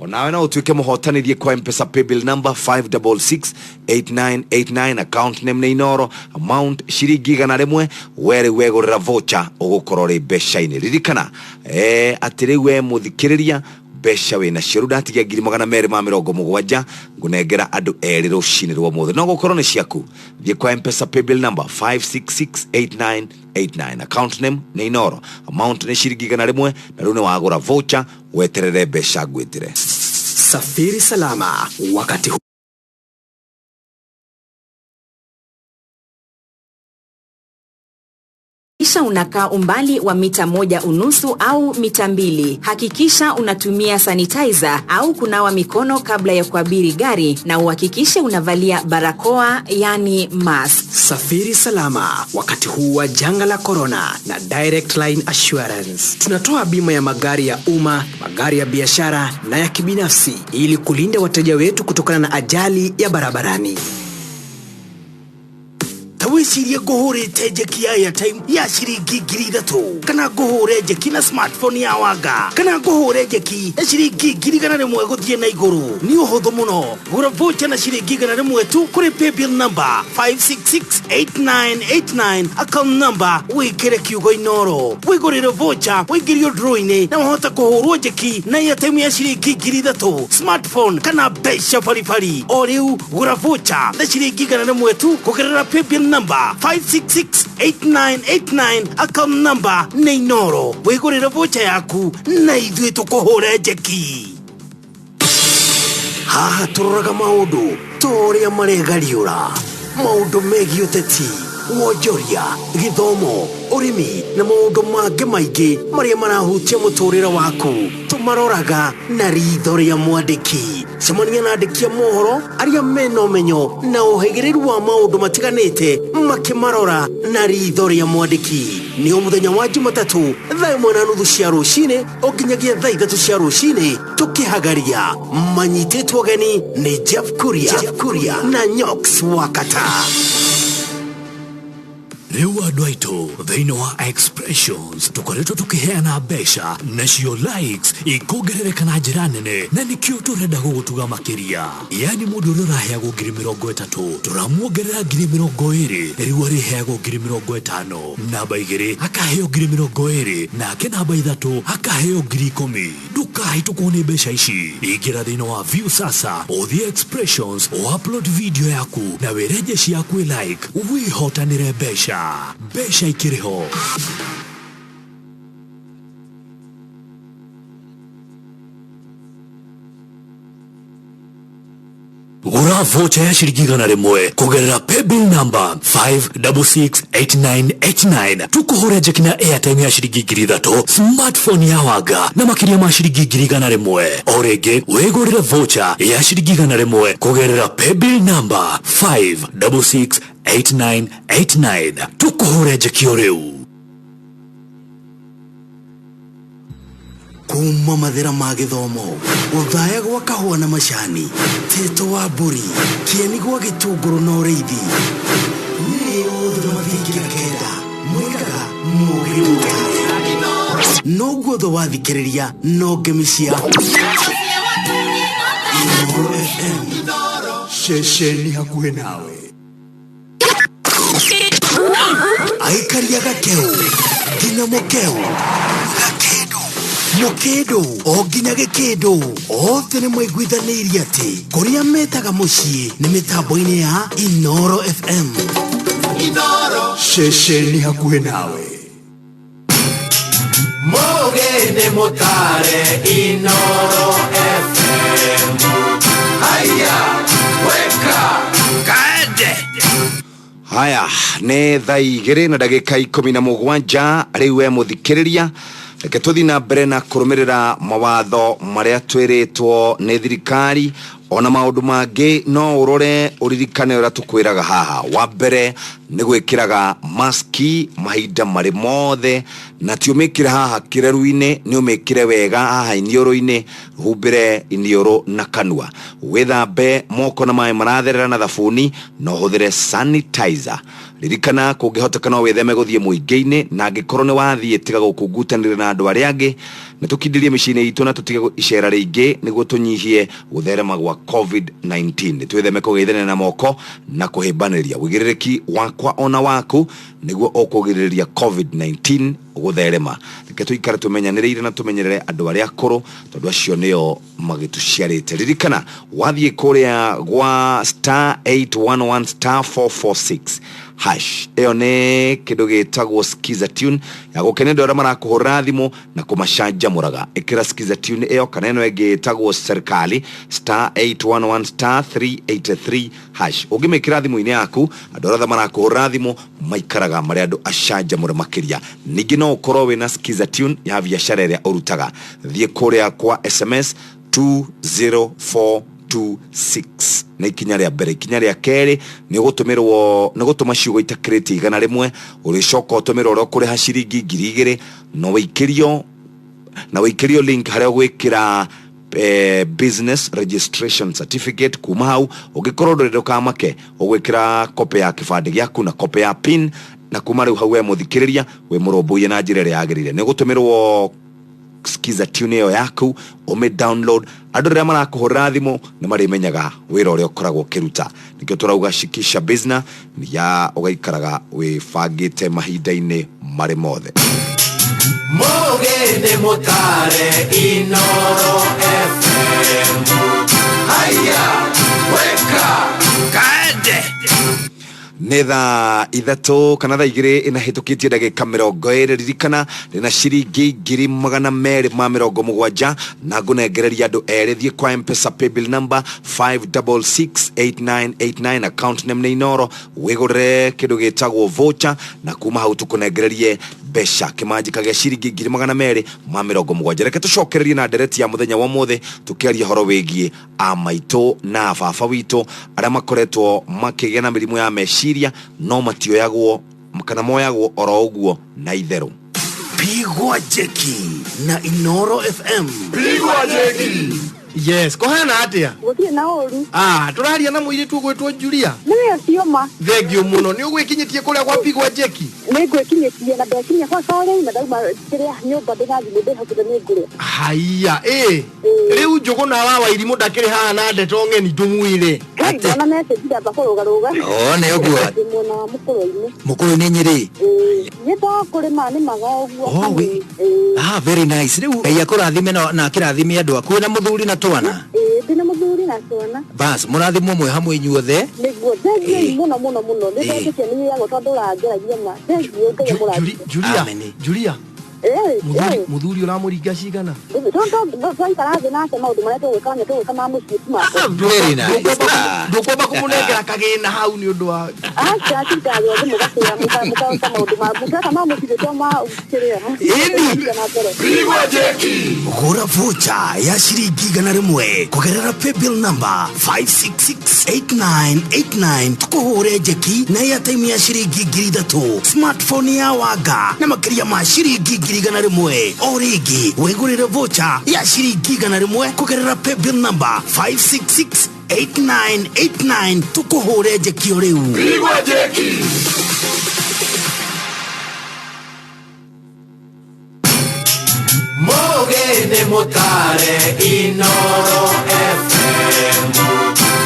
Onawe no ũtuĩke mũhotani, thiĩ kwa Mpesa paybill number 5668989, account name nĩ Inoro, amount ciringi 100. We rĩu wegũrĩra voucher ũgũkorwo rĩ mbeca-inĩ. Ririkana atĩ rĩu we mũthikĩrĩria mbeca wĩ nacio. Rĩu ndatigia 270,000 ngũnengera andũ erĩ rũcinĩ rwa ũmũthĩ, no gũkorwo nĩ ciaku. Thiĩ kwa Mpesa paybill number 5668989, account name nĩ Inoro, amount nĩ ciringi 100, na rĩu nĩ wagũra voucher weterere mbeca ngwĩtĩre. Safiri salama wakati Hakikisha unakaa umbali wa mita 1.5 au mita 2. Hakikisha unatumia sanitizer au kunawa mikono kabla ya kuabiri gari na uhakikishe unavalia barakoa, yani mask. Safiri salama wakati huu wa janga la corona na Direct Line Assurance. Tunatoa bima ya magari ya umma, magari ya biashara na ya kibinafsi ili kulinda wateja wetu kutokana na ajali ya barabarani. Ta wĩcirie ngũhũrĩte njeki ya airtime ya ciringi 3,000, kana ngũhũre njeki na smartphone ya wanga, kana ngũhũre njeki ya ciringi 100,000 gũthiĩ na igũrũ. Nĩ ũhũthũ mũno, gũra voucher na ciringi 100 tu kũrĩ paybill number 5668989, account number wĩkĩre kiugo Inoro, wĩgũrĩre voucher, wĩingĩrio draw-inĩ na wahota kũhũrwo njeki na airtime ya ciringi 3,000, smartphone kana mbeca baribari. O rĩu gũra voucher na ciringi 100 tu kũgerera paybill number 5668989, account number nĩ Inoro, wĩgũrĩre voucher yaku na ithuĩ tũkũhũre njeki. Haha tũroraga maũndũ ta ũrĩa maregariũra, maũndũ megiĩ ũteti, wonjoria, gĩthomo, ũrĩmi na maũndũ mangĩ maingĩ marĩa marahutia mũtũrĩre waku. Tũmaroraga na ritho rĩa mwandĩki. Cemania na andĩki a mohoro arĩa mena ũmenyo na ũhĩgĩrĩru wa maũndũ matiganĩte makĩmarora na ritho rĩa mwandĩki. Nĩ o mũthenya wa Jumatatũ thaa 1:30 cia rũcinĩ o nginyagia thaa 3 cia rũcinĩ, tũkĩhagaria manyitĩtwo ũgeni nĩ Jeff Kuria, Jeff Kuria na Nyox Wakata. Rĩu andũ aitũ thĩinĩ wa Expressions tũkoretwo tũkĩheana mbeca nacio likes ikongerereka na njĩra nene, na nĩkĩo tũrenda gũgũtuga makĩria. Yani mũndũ ũrĩa ũraheagwo 30,000 tũramuongerera 20,000, rĩu arĩheagwo 50,000. Namba 2 akaheo 20,000, nake namba 3 akaheo 10,000. Ndũkahĩtũkwo nĩ mbeca ici. Ingĩra thĩinĩ wa View Sasa, ũthiĩ Expressions, ũupload video yaku na wĩreje ciaku like, wĩhotanĩre mbeca. Mbeca ikĩrĩ ho. Gũra voucher ya ciringi 100 kũgerera paybill number 5668989, tũkũhũre njeki na airtime ya ciringi 3,000, smartphone ya wanga na makĩria ma ciringi 100,000. O rĩngĩ wĩgũrĩre voucher ya ciringi 100 kũgerera paybill number 5668989, tũkũhũre njeki o rĩu. Kuma mathĩra ma gĩthomo, gũthaya gwa kahũa na macani, tĩto wa mbũri, kĩeni gwa gĩtũngũrũ na ũrĩithi, nĩ othe mathingira kenda mwĩkaga mũgĩtũtare noguo thũ wathikĩrĩria no ngemi cia Inooro FM, ceceni hakuhĩ nawe. Aikaria gakeu nginya mũkeu, gakĩndũ mũkĩndũ o nginya gĩkĩndũ, othe nĩ maiguithanĩirie atĩ kũrĩa metaga mũciĩ nĩ mĩtambo-inĩ ya Inooro FM. Inooro, ceceni hakuhĩ nawe. Mũgĩ nĩ mũtare Inooro FM. Haya, weka kaende. Haya, nĩ thaa 2:17. Rĩu we mũthikĩrĩria, reke tũthiĩ na mbere na kũrũmĩrĩra mawatho marĩa twĩrĩtwo nĩ thirikari ona maũndũ mangĩ. No ũrore ũririkane ũrĩa tũkwĩraga haha. Wa mbere nĩ gwĩkĩraga maski mahinda marĩ mothe, na ti ũmĩkĩre haha kĩreru-inĩ, nĩ ũmĩkĩre wega haha iniũrũ-inĩ, humbĩre iniũrũ na kanua, wĩthambe moko na maĩ maratherera na thabuni, na ũhũthĩre sanitizer. Ririkana kũngĩhoteka no wĩtheme gũthiĩ mũingĩ-inĩ, na angĩkorwo nĩ wathiĩ tiga gũkungutanĩra na andũ arĩa angĩ, na tũkindĩrie mĩciĩ-inĩ itũ na tũtige icera rĩingĩ nĩguo tũnyihie gũtherema gwa COVID-19. Twĩtheme kũgeithania na moko na kũhĩmbanĩria. Ũigĩrĩrĩki wakwa ona waku nĩguo ũkũgirĩrĩria COVID-19 Gũtherema. Reke tũikare tũmenyanĩrĩire na tũmenyerere andũ arĩa akũrũ, tondũ acio nĩo magĩtũciarĩte. Ririkana wathiĩ kũrĩa gwa star 811 star 446 hash, ĩyo nĩ kĩndũ gĩtagwo skiza tune ya gũkenia andũ arĩa marakũhũrĩra thimũ na kũmacanjamũraga. Ĩkĩra skiza tune ĩyo kana ĩno ĩngĩ ĩtagwo serikali, star 811 star 383 hash. Ũngĩmĩkĩra thimũ-inĩ yaku, andũ arĩa othe marakũhũrĩra thimũ maikaraga marĩ andũ acanjamũre makĩria. Ningĩ no ũkorwo wĩna skiza tune ya biacara ĩrĩa ũrutaga. Thiĩ kũrĩa kwa SMS 20426 nĩ ikinya rĩa mbere. Ikinya rĩa kerĩ nĩ ũgũtũmĩrwo, nĩ gũtũma ciugo itakĩrĩtie 100. Ũrĩcoka ũtũmĩrwo ũrĩa ũkũrĩha ciringi 2000, na wĩikĩrio link harĩa ũgwĩkĩra business registration certificate. Kuma hau ũngĩkorwo ndũrĩ, ndũkamake, ũgwĩkĩra copy ya kĩbandĩ gĩaku na copy ya PIN, na kuma rĩu hau we mũthikĩrĩria wĩ mũrũmbũiye na njĩra ĩrĩa yagĩrĩire. Nĩ ũgũtũmĩrwo skiza tune ĩyo yaku, ũmĩ download. Andũ rĩrĩa marakũhũrĩra thimũ nĩ marĩmenyaga wĩra ũrĩa ũkoragwo ũkĩruta. Nĩkĩo tũrauga shikisha business ya ũgaikaraga wĩbangĩte mahinda-inĩ marĩ mothe. Mũgĩ nĩ mũtare Inoro FM. Haya, weka kaende. Nĩ thaa 3 kana thaa 2 ĩnahĩtũkĩtie ndagĩka 20. Ririkana ndĩna ciringi 270,000 na ngũnengereria andũ erĩ. Thiĩ kwa M-Pesa paybill number 5668989, account name nĩ Inoro, wĩgũrĩre kĩndũ gĩtagwo voucher, na kuma hau tũkũnengererie mbeca kĩmanjĩka gĩa ciringi 270,000. Reke tũcokererie na ndereti ya mũthenya wa ũmũthĩ, tũkĩaria ũhoro wĩgiĩ a maitũ na baba witũ arĩa makoretwo makĩgĩa na mĩrimũ ya meciria, no matioyagwo kana moyagwo oro ũguo na itherũ. Pigwa jeki na Inoro FM. Pigwa jeki. Yes, kũhana atĩa? Gũtirĩ na ũru. Ah, tũraria na mũirĩtu ũgwĩtwo Julia. Nĩwe ũcio ma. Thengiũ mũno, nĩ ũgwĩkinyĩtie kũrĩa gwa Pigwa jeki? Nĩ ngwĩkinyĩtie na ndekinyia kwa sorry, na ndauma kĩrĩa nyũmba ndĩna thimũ ndĩhokire nĩ ngũrĩa. Haiya, ĩ. Rĩu Njũgũna wa Wairimũ ndakĩrĩ haha na ndeto ng'eni ndũmwĩre. Ngai, ndona message ndamba kũrũgarũga. Oh, nĩ ũguo. Ndĩ mwena wa Mũkũrwe-inĩ. Mũkũrwe-inĩ Nyĩrĩ? Ĩĩ, nĩ to kũrĩma nĩmaga ũguo. Oh, wĩ. Ah, very nice. Rĩu Ngai akũrathime na akĩrathime andũ aku na mũthuri na twana. Ĩĩ, ndĩna mũthuri na twana. Bas, mũrathimwo mwĩ hamwe inyuothe. Nĩguo, thengiũ mũno mũno mũno. Nĩ ndetĩkia nĩ gĩago tondũ ũrangeragia ma. Thengiũ, Ngai amũrathime. Julia, Julia. Mũthuri ũramũringa cigana? Twaikara thĩ nake maũndũ marĩa tũgwĩka nĩ tũgwĩka ma mũciĩ ti makwa. Very nice. Ndũkwamba kũmũnengera kagĩna hau nĩ ũndũ wa Aca, tindaga thĩ mũgakĩra mũkaruta maũndũ ma mũkeka ma mũciĩ to ma kĩrĩa. Ĩni. Pigwa jeki. Gũra voucher ya ciringi 100 kũgerera paybill number 5668989, tũkũhũre njeki na airtime ya ciringi 3000, smartphone ya wanga na makĩria ma ciringi 100,000. O rĩngĩ wĩgũrĩre voucher ya ciringi 100 kũgerera paybill number 5668989, tũkũhũre njeki o rĩu. Pigwa jeki. Mũgĩ nĩ mũtare Inoro FM.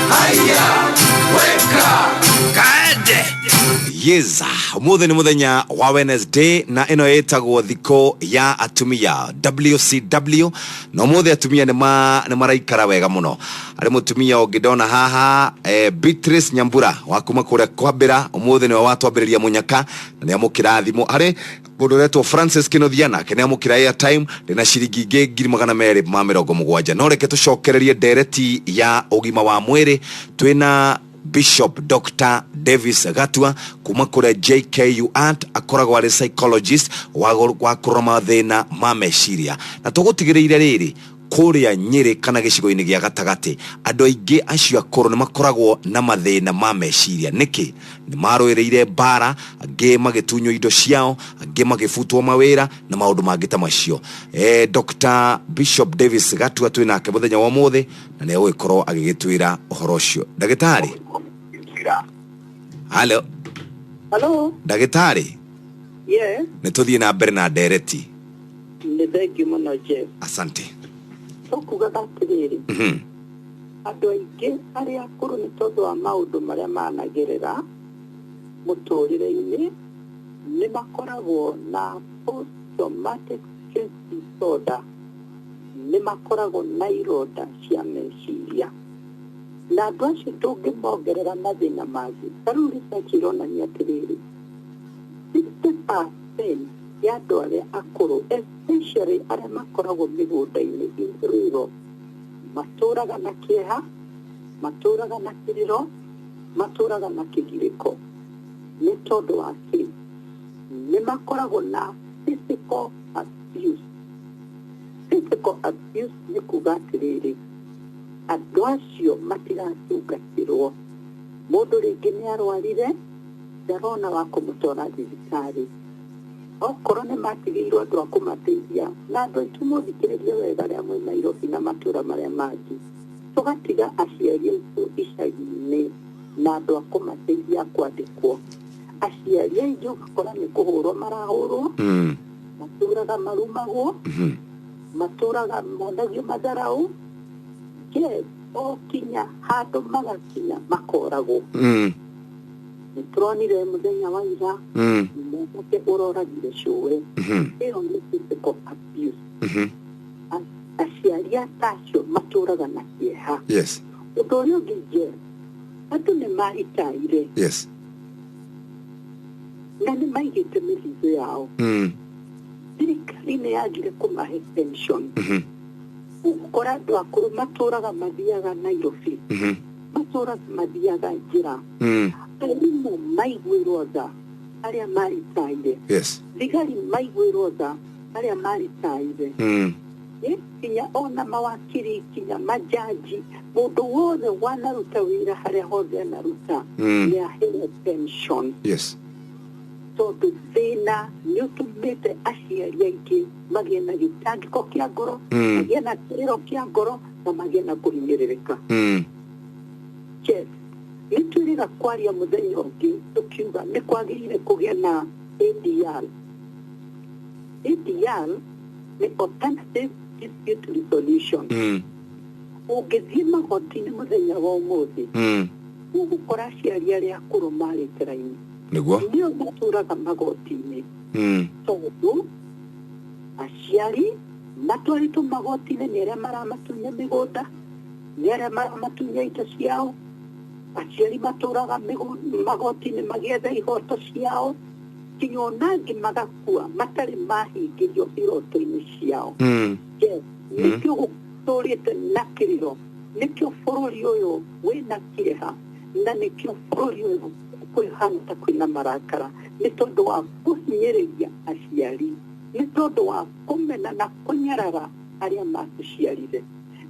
Haya, weka kaende. Yes, ũmũthĩ nĩ mũthenya wa Wednesday na ĩno ĩtagwo thikũ ya atumia WCW, na ũmũthĩ atumia nĩ maraikara wega mũno. Harĩ mũtumia ũngĩ ndona haha, Beatrice Nyambura wa kuma kũrĩa Kwambĩra, ũmũthĩ nĩwe watwambĩrĩria mũnyaka na nĩ amũkĩra thimũ. Harĩ mũndũ ũretwo Francis Kĩnuthia nake nĩ amũkĩra airtime ndĩna ciringi ingĩ 270,000. No reke tũcokererie ndereti ya ũgima wa mwĩrĩ twĩna Bishop Dr. Davis Gatua kuma kũrĩa JKU Art, akoragwo arĩ psychologist wa kũrora mathĩna ma meciria. Na tũgũtigĩrĩire rĩrĩ kũrĩa Nyĩrĩ kana gĩcigo-inĩ gĩa gatagatĩ, andũ aingĩ acio akũrũ nĩ makoragwo na mathĩna ma meciria. Nĩkĩ? Nĩ marũĩrĩire mbara, angĩ magĩtunywo indo ciao, angĩ magĩbutwo mawĩra na maũndũ mangĩ ta macio. Dr. Bishop Davis Gatua twĩ nake mũthenya wa ũmũthĩ na nĩ egũgĩkorwo agĩgĩtwĩra ũhoro ũcio. Ndagĩtarĩ? Hello. Hello. Ndagĩtarĩ? Yes. Nĩ tũthiĩ na mbere na ndereti. Nĩ thengiũ mũno Jeff. Asante. Tũkugaga atĩrĩrĩ, andũ aingĩ arĩa akũrũ nĩ tondũ wa maũndũ marĩa managerera mũtũrĩre-inĩ nĩ makoragwo na post Post-traumatic stress disorder nĩ makoragwo na ironda cia meciria, na andũ acio tũngĩmongerera mathĩna mangĩ. Ta rĩu research ĩronania atĩrĩrĩ, 60% ya andũ arĩa akũrũ, especially arĩa makoragwo mĩgũnda-inĩ in rural, matũraga na kĩeha, matũraga na kĩrĩro, matũraga na kĩgirĩko. Nĩ tondũ wa kĩ? Nĩ makoragwo na physical abuse. Physical abuse nĩ kuga atĩrĩrĩ, andũ acio matiratungatĩrwo. Mũndũ rĩngĩ nĩ arwarire, ndarona wa kũmũtwara thibitarĩ. Okorwo nĩ matigĩirwo andũ a kũmateithia, na andũ aitũ mũthikĩrĩrie wega arĩa mwĩ Nairobi na matũra marĩa mangĩ, tũgatiga aciari aitũ icagi-inĩ na andũ a kũmateithia kwandĩkwo. Aciari aingĩ ũgakora nĩ kũhũrwo marahũrwo, matũraga marumagwo, matũraga monagio matharau, yes, o kinya handũ magakinya makoragwo. Nĩ tũronire mũthenya wa ira mwanake ũroragire cũwe. Ĩyo nĩ physical abuse. Aciari acio matũraga na kĩeha. Ũndũ ũrĩa ũngĩ, Jeff, andũ nĩ maritaire na nĩ maigĩte mĩthithũ yao. Thirikari nĩ yagire kũmahe pension. Ũgũkora andũ akũrũ matũraga mathiaga Nairobi, matũraga mathiaga njĩra. Arimũ maiguĩrwo tha arĩa maritaire. Thigari maiguĩrwo tha arĩa maritaire. Kinya ona mawakiri, kinya majaji, mũndũ wothe wanaruta wĩra harĩa hothe anaruta, nĩ aheo pension. Tondũ thĩna nĩ ũtũmĩte aciari aingĩ magĩe na gĩtangĩko kĩa ngoro, magĩe na kĩrĩro kĩa ngoro, na magĩe na kũhinyĩrĩrĩka. Yes. Nĩ twĩrĩga kwaria mũthenya ũngĩ tũkiuga nĩ kwagĩrĩire kũgĩa na ADR. ADR nĩ alternative dispute resolution. Ũngĩthiĩ magoti-inĩ mũthenya wa ũmũthĩ, ũgũkora aciari arĩa akũrũ marĩte raini. Nĩguo. Nĩo matũraga magoti-inĩ, tondũ aciari matwarĩtwo magoti-inĩ nĩ arĩa maramatunya mĩgũnda, nĩ arĩa maramatunya indo ciao. Aciari matũraga magoti-inĩ magĩetha ihoto ciao, kinya ona angĩ magakua matarĩ mahingĩrio iroto-inĩ ciao. Yes, nĩkĩo gũtũrĩte na kĩrĩro, nĩkĩo bũrũri ũyũ wĩna kĩeha, na nĩkĩo bũrũri ũyũ kwĩhana ta kwĩna marakara, nĩ tondũ wa kũhinyĩrĩria aciari, nĩ tondũ wa kũmena na kũnyarara arĩa matũciarire.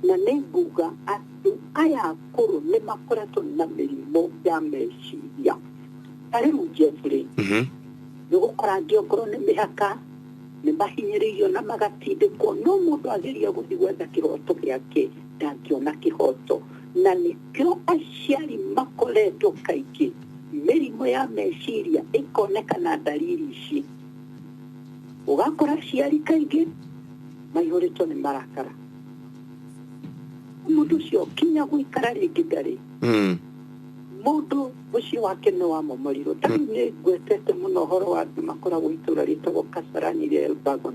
Na nĩ nguga andũ aya akũrũ nĩ makoretwo na mĩrimũ ya meciria. Ta rĩu Jeffrey, nĩ ũgũkora angĩ ongorwo nĩ mĩhaka nĩ mahinyĩrĩirio na magatindĩkwo, no mũndũ ageria gũthiĩ gwetha kĩhoto gĩake ndangĩona kĩhoto. Na nĩkĩo aciari makoretwo kaingĩ mĩrimũ ya meciria ĩkonekana ndariri ici. Ũgakora aciari kaingĩ maihũrĩtwo nĩ marakara, mũndũ ũcio kinya gũikara rĩngĩ ndarĩ. Mũndũ ũcio wake nĩ wamomorirwo. Ta rĩu nĩ ngwetete mũno ũhoro wa andũ makoragwo itũra rĩtagwo Kasarani rĩa Elbagon.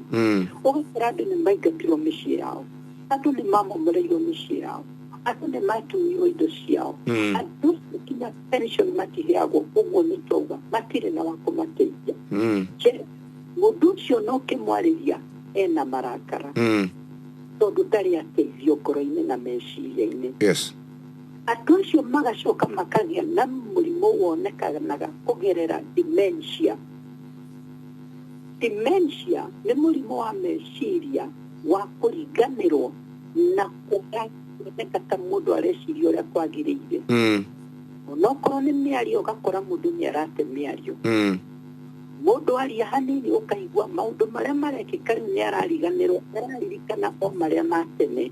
Ũgakora andũ nĩ maingatirwo mĩciĩ yao, andũ nĩ mamomoreirwo mĩciĩ yao, andũ nĩ matunyirwo indo ciao. Andũ acio kinya pension matiheagwo, ũguo nĩ twauga matirĩ na wa kũmateithia. Mũndũ ũcio no kĩmwarĩria ena marakara, tondũ ndarĩ ateithio ngoro-inĩ na meciria-inĩ. Andũ acio magacoka makagĩa na mũrimũ wonekanaga kũgerera dementia. Dementia nĩ mũrimũ wa meciria wa kũriganĩrwo na kwaga kuoneka ta mũndũ areciria ũrĩa kwagĩrĩire. Onokorwo nĩ mĩario, ũgakora mũndũ nĩ arate mĩario. Mũndũ aria hanini ũkaigua maũndũ marĩa marekĩka rĩu nĩ arariganĩrwo, araririkana o marĩa ma tene.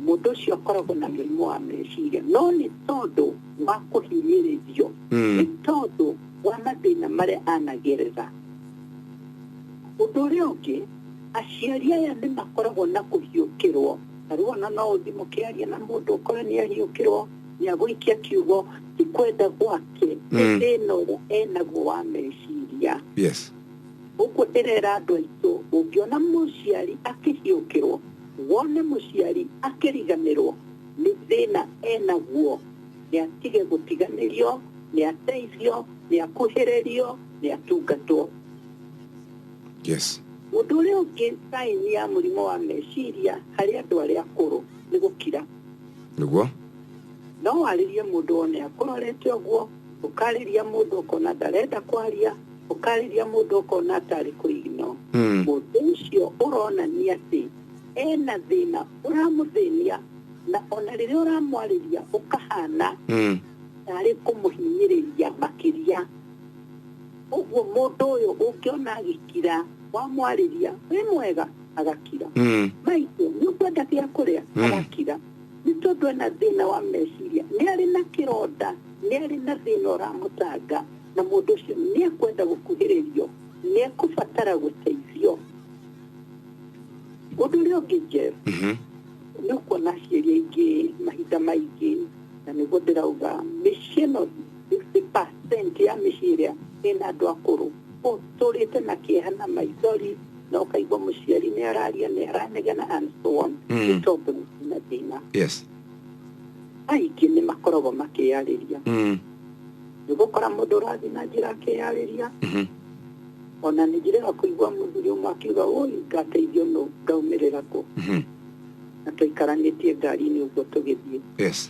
Mũndũ ũcio akoragwo na mũrimũ wa meciria, no nĩ tondũ wa kũhinyĩrĩrio, nĩ tondũ wa mathĩna marĩa anagerera. Ũndũ ũrĩa ũngĩ, aciari aya nĩ makoragwo na kũhiũkĩrwo. Ta rĩu ona no ũthiĩ mũkĩaria na mũndũ ũkore nĩ ahiũkĩrwo, nĩ agũikia kiugo, ti kwenda gwake, nĩ thĩna ũrĩa enaguo wa meciria. Ũguo ndĩrera andũ aitũ, ũngĩona mũciari akĩhiũkĩrwo, wone mũciari akĩriganĩrwo nĩ thĩna enaguo, nĩ atige gũtiganĩrio, nĩ ateithio, nĩ akuhĩrĩrio, nĩ atungatwo. Yes. Ũndũ ũrĩa ũngĩ, sign ya mũrimũ wa meciria harĩ andũ arĩa akũrũ nĩ gũkira. Nĩguo. No warĩrie mũndũ wone akũrorete ũguo, ũkarĩria mũndũ ũkona ndarenda kwaria, ũkarĩria mũndũ ũkona atarĩ kũigno. Mũndũ ũcio ũronania atĩ ena thĩna ũramũthĩnia, na ona rĩrĩa ũramwarĩria ũkahana tarĩ kũmũhinyĩrĩria makĩria. Ũguo mũndũ ũyũ ũngĩona agĩkira, wamwarĩria wĩ mwega, agakira. Maitũ nĩ ũkwenda gĩa kũrĩa, agakira. Nĩ tondũ ena thĩna wa meciria, nĩ arĩ na kĩronda, nĩ arĩ na thĩna ũramũtanga, na mũndũ ũcio nĩ ekwenda gũkuhĩrĩrio, nĩ ekũbatara gũteithio. Ũndũ ũrĩa ũngĩ, Jeff, nĩ ũkuona aciari aingĩ mahinda maingĩ, na nĩguo ndĩrauga mĩciĩ ĩno 60% ya mĩciĩ ĩrĩa ĩna andũ akũrũ ũtũrĩte na kĩeha na maithori, na ũkaigua mũciari nĩ araria, nĩ aranegena and so on. Nĩ tondũ na thĩna. Yes. Aingĩ nĩ makoragwo makĩyarĩria. Nĩ gũkora mũndũ ũrathiĩ na njĩra akĩyarĩria. Ona nĩ njĩrĩga kũigua mũthuri ũmwe akiuga, "Oi, ngateithio nũ? Ngaumĩrĩra kũ?" Na twaikaranĩtie ngari-inĩ ũguo tũgĩthiĩ. Yes.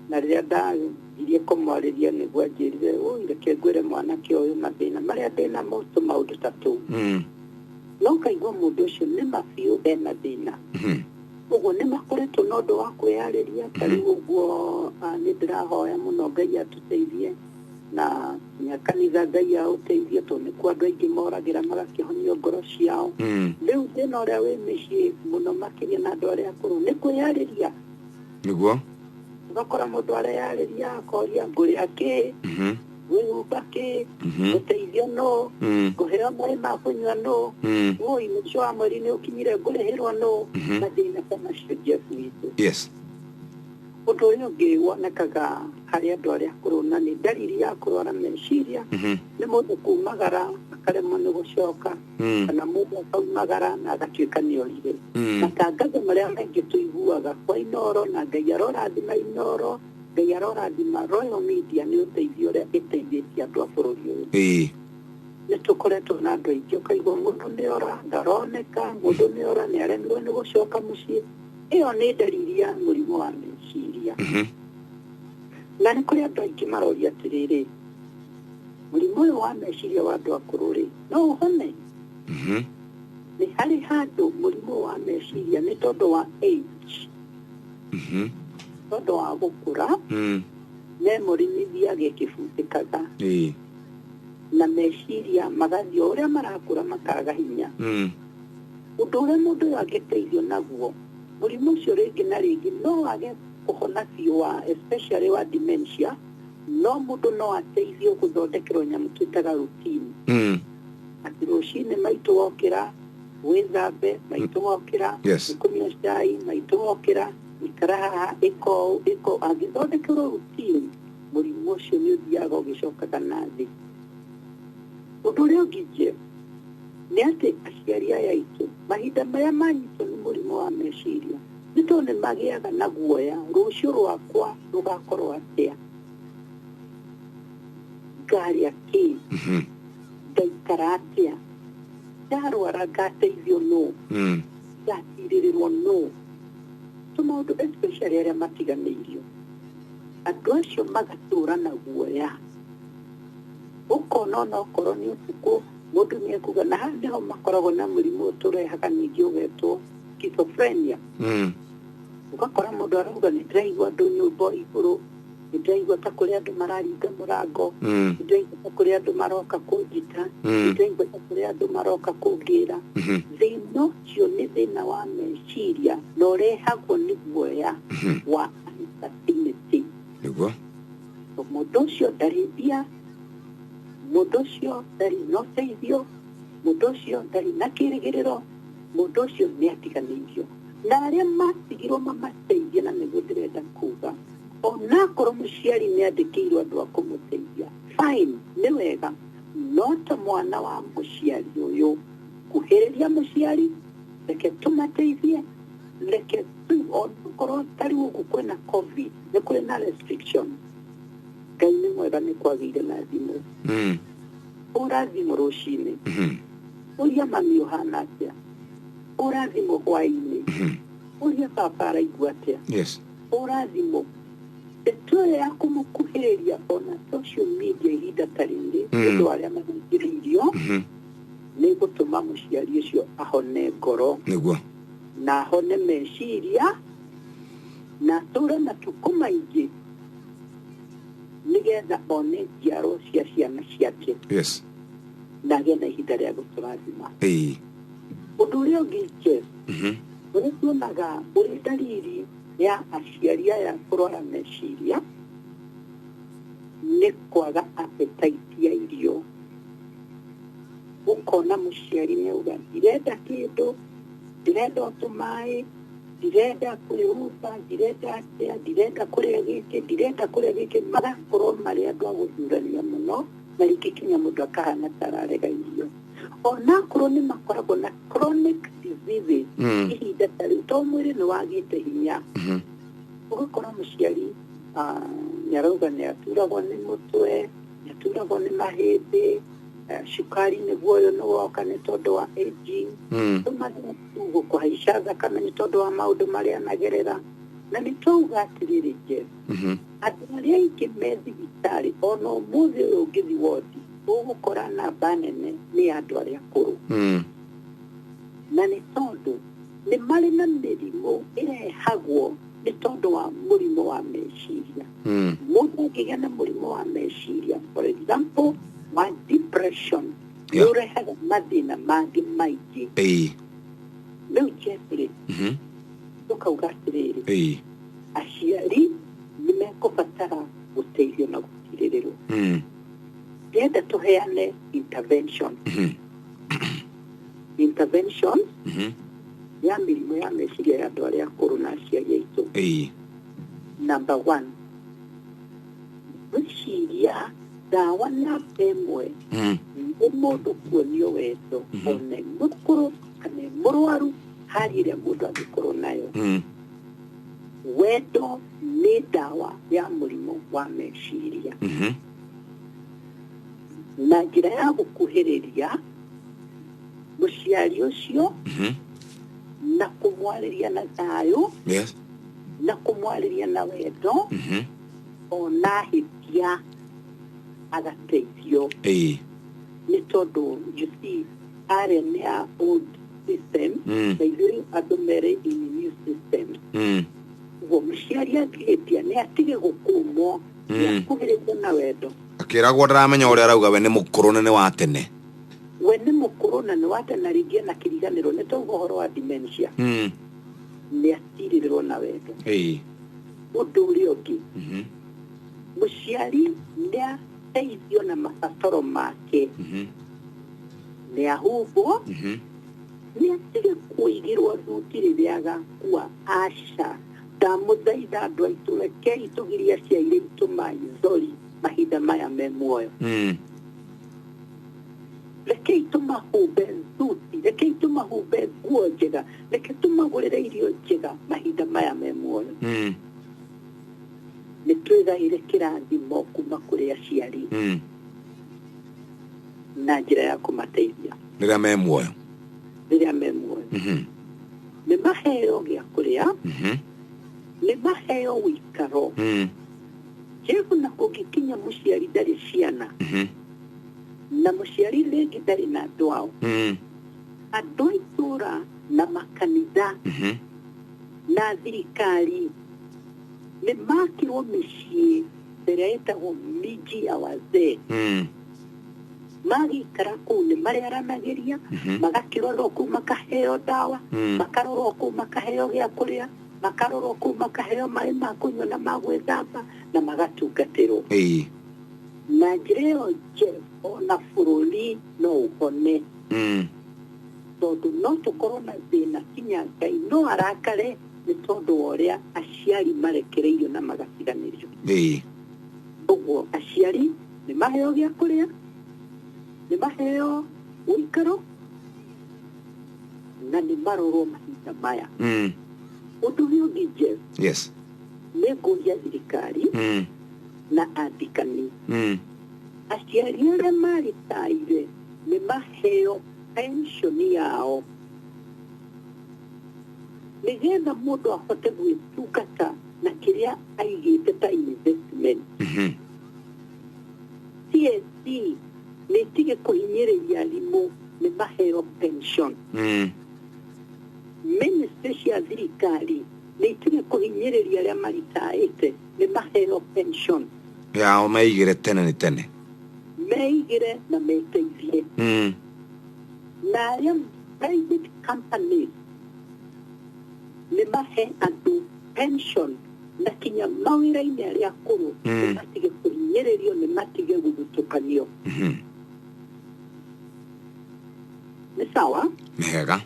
Na rĩrĩa ndathirie kũmwarĩria, nĩguo anjĩrire, "Oi, reke ngwĩre mwanake ũyũ mathĩna marĩa ndĩnamo," tũmaũndũ ta tũu. No ũkaigua mũndũ ũcio nĩ ma biũ ena thĩna. Ũguo nĩ makoretwo na ũndũ wa kwĩyarĩria. Ta rĩu ũguo, nĩ ndĩrahoya mũno Ngai atũteithie, na nginya kanitha Ngai aũteithie, tondũ nĩkuo andũ aingĩ moragĩra magakĩhonio ngoro ciao. Rĩu thĩna ũrĩa wĩ mĩciĩ mũno makĩria na andũ arĩa akũrũ nĩ kwĩyarĩria. Nĩguo. Ũgakora mũndũ areyarĩria, akoria, "Ngũrĩa kĩ? Ngwĩhumba kĩ? Ngũteithio nũ? Ngũheo maĩ ma kũnyua nũ? Oi, mũico wa mweri nĩ ũkinyire, ngũrĩhĩrwo nũ?" Mathĩna ta macio, Jeff witũ. Yes. Ũndũ ũrĩa ũngĩ wonekaga harĩ andũ arĩa akũrũ, na nĩ ndariri ya kũrwara meciria, nĩ mũndũ kumagara akaremwo nĩ gũcoka, kana mũndũ akaumagara na agatuĩka nĩ orire. Matangatho marĩa maingĩ tũiguaga kwa Inoro, na Ngai arorathima Inoro, Ngai arorathima Royal Media nĩ ũteithio ũrĩa ĩteithĩtie andũ a bũrũri ũyũ. Nĩ tũkoretwo na andũ aingĩ, ũkaigua mũndũ nĩ ora, ndaroneka, mũndũ nĩ ora, nĩ aremirwo nĩ gũcoka mũciĩ. Ĩyo nĩ ndariri ya mũrimũ wa meciria. Na nĩ kũrĩ andũ aingĩ maroria atĩrĩrĩ, mũrimũ ũyũ wa meciria wa andũ akũrũ rĩ, no ũhone? Nĩ harĩ handũ mũrimũ wa meciria, nĩ tondũ wa age, tondũ wa gũkũra, memory nĩ ithiaga ĩkĩbutĩkaga, na meciria magathiĩ o ũrĩa marakũra makaga hinya. Ũndũ ũrĩa mũndũ ũyũ angĩteithio naguo, mũrimũ ũcio rĩngĩ na rĩngĩ no wage kũhona biũ, wa especially wa dementia, no mũndũ no ateithio gũthondekerwo nyamũ twĩtaga routine, atĩ rũcinĩ maitũ wokĩra wĩthambe, maitũ wokĩra nĩkũnyua cai, maitũ wokĩra ikara haha, ĩka ũũ, ĩka ũũ. Angĩthondekerwo routine, mũrimũ ũcio nĩ ũthiaga ũgĩcokaga na thĩ. Ũndũ ũrĩa ũngĩ, Jeff, nĩ atĩ aciari aya aitũ mahinda marĩa manyitwo nĩ mũrimũ wa meciria, nĩ tondũ nĩ magĩaga na guoya, rũciũ rwakwa rũgakorwo atĩa? Ngarĩa kĩ? Ngaikara atĩa? Ndarwara ngateithio nũ? Ngatirĩrĩrwo nũ? Tũmaũndũ, especially arĩa matiganĩirio, andũ acio magatũra na guoya. Ũkona ona okorwo nĩ ũtukũ, mũndũ nĩ ekuga, na haha nĩho makoragwo na mũrimũ ũyũ tũrehaga ningĩ ũgetwo schizophrenia. Ũgakora mũndũ arauga, "Nĩ ndĩraigua andũ nyũmba igũrũ, nĩ ndĩraigua ta kũrĩ andũ mararinga mũrango, nĩ ndĩraigua ta kũrĩ andũ maroka kũnjita, nĩ ndĩraigua ta kũrĩ andũ maroka kũngĩra." Thĩna ũcio nĩ thĩna wa meciria na ũrehagwo nĩ guoya wa uncertainty. Nĩguo. So mũndũ ũcio ndarĩ mbia, mũndũ ũcio ndarĩ na ũteithio, mũndũ ũcio ndarĩ na kĩrĩgĩrĩro, mũndũ ũcio nĩ atiganĩirio na arĩa matigirwo mamateithie. Na nĩguo ndĩrenda kuga, onakorwo mũciari nĩ andĩkĩirwo andũ a kũmũteithia, fine, nĩ wega, no ta mwana wa mũciari ũyũ Tũkuhĩrĩria mũciari, reke tũmateithie, reke okorwo ta rĩu ũguo kwĩna COVID, nĩ kũrĩ na restriction. Ngai nĩ mwega, nĩ kwagĩire na thimũ. Hũra thimũ rũcinĩ, ũria mami ũhana atĩa. Hũra thimũ hwaĩ-inĩ, ũria baba araigua atĩa. Hũra thimũ. Ndeto ĩyo ya kũmũkuhĩrĩria ona social media ihinda ta rĩrĩ, nĩ ũndũ wa arĩa mahingĩrĩirio, nĩ gũtũma mũciari ũcio ahone ngoro na ahone meciria na atũre matukũ maingĩ, nĩgetha one njiaro cia ciana ciake na agĩe na ihinda rĩa gũtũrathima. Ũndũ ũrĩa ũngĩ, Jeff, ũrĩa tuonaga ũrĩ ndariri ya aciari aya kũrwara meciria nĩ kwaga appetite ya irio. Ũkona mũciari nĩ auga, "Ndirenda kĩndũ, ndirenda o tũmaĩ, ndirenda kwĩhumba, ndirenda atĩa, ndirenda kũrĩa gĩkĩ, ndirenda kũrĩa gĩkĩ." Magakorwo marĩ andũ a gũthurania mũno, na rĩngĩ kinya mũndũ akahana ta ararega irio, onakorwo nĩ makoragwo na chronic diseases. Ihinda ta rĩu, to mwĩrĩ nĩ wagĩte hinya, ũgakora mũciari nĩ arauga nĩ aturagwo nĩ mũtwe, nĩ aturagwo nĩ mahĩndĩ, cukari nĩguo ũyũ nĩ woka nĩ tondũ wa aging, kũhaica thakame nĩ tondũ wa maũndũ marĩa anagerera. Na nĩ twauga atĩrĩrĩ, Jeff, andũ arĩa aingĩ me thibitarĩ ona ũmũthĩ ũyũ, ũngĩthi wodi ũgũkora namba nene nĩ ya andũ arĩa akũrũ, na nĩ tondũ nĩ marĩ na mĩrimũ ĩrehagwo nĩ tondũ wa mũrimũ wa meciria. Mũndũ angĩgĩa na mũrimũ wa meciria, for example wa depression, nĩ ũrehaga mathĩna mangĩ maingĩ. Rĩu Jeffrey, tũkauga atĩrĩrĩ, aciari nĩ mekũbatara gũteithio na gũtirĩrĩrwo. Ndĩrenda tũheane intervention, intervention ya mĩrimũ ya meciria ya andũ arĩa akũrũ na aciari aitũ. Number one, ngwĩciria ndawa namba ĩmwe nĩ mũndũ kuonio wendo, ona e mũkũrũ kana e mũrwaru, hali ĩrĩa mũndũ angĩkorwo nayo. Wendo nĩ ndawa ya mũrimũ wa meciria, na njĩra ya gũkuhĩrĩria mũciari ũcio na kũmwarĩria na thayũ na kũmwarĩria na wendo, ona hĩtia agateithio, nĩ tondũ you see, arĩa nĩ a old system, na ithuĩ andũ mere in new systems. Ũguo mũciari angĩhĩtia, nĩ atige gũkũmwo, nĩ akuhĩrĩrio na wendo. Akĩragwo ndaramenya ũrĩa arauga, we nĩ mũkũrũ na nĩ wa tene. We nĩ mũkũrũ na nĩ wa tene, na rĩngĩ ena kĩriganĩro, nĩ tauga ũhoro wa dementia. Nĩ atirĩrĩrwo na wendo. Ũndũ ũrĩa ũngĩ, mũciari nĩ ateithio na mabataro make, nĩ ahumbwo, nĩ atige kũigĩrwo thuti rĩrĩa agakua. Aca, ndamũthaitha andũ aitũ, rekei tũgirie aciari aitũ maithori mahinda maya me muoyo. Rekei tũmahumbe thuti, rekei tũmahumbe nguo njega, reke tũmagũrĩre irio njega mahinda maya me muoyo. Nĩ twĩgaĩre kĩrathimo kuma kũrĩ aciari na njĩra ya kũmateithia rĩrĩa me muoyo. Rĩrĩa me muoyo. Nĩ maheo gĩa kũrĩa, nĩ maheo ũikaro. Jehu, na kũngĩkinya mũciari ndarĩ ciana, na mũciari rĩngĩ ndarĩ na andũ ao, andũ a itũũra na makanitha na thirikari nĩ makirwo mĩciĩ ĩrĩa ĩtagwo miji ya wazee. Magĩikara kũu nĩ marĩaranagĩria, magakĩrorwo kũu makaheo ndawa, makarorwo kũu makaheo gĩa kũrĩa, makarorwo kũu makaheo maĩ ma kũnyua na ma gwĩthamba, na magatungatĩrwo. Na njĩra ĩyo, Jeff, ona bũrũri no ũhone, tondũ no tũkorwo na thĩna kinya Ngai no arakare nĩ tondũ wa ũrĩa aciari marekereirio na magatiganĩrio. Ũguo aciari nĩ maheo gĩa kũrĩa, nĩ maheo ũikaro, Na nĩ marorwo mahinda maya. Ũndũ ũrĩa ũngĩ, Jeff, nĩ ngũria thirikari na andĩkani, aciari arĩa maritaire nĩ maheo pension yao nĩgetha mũndũ ahote gwĩtungata na kĩrĩa aigĩte ta investment. TSC nĩ ĩtige kũhinyĩrĩria arimũ, nĩ maheo pension. Ministry cia thirikari nĩ itige kũhinyĩrĩria arĩa maritaĩte, nĩ maheo pension yao meigĩre tene nĩ tene. Meigĩre na meteithie. Na arĩa private companies nĩ mahe andũ pension na kinya mawĩra-inĩ arĩa akũrũ nĩ matige kũhinyĩrĩrio, nĩ matige gũthutũkanio. Nĩ sawa? Nĩ hega.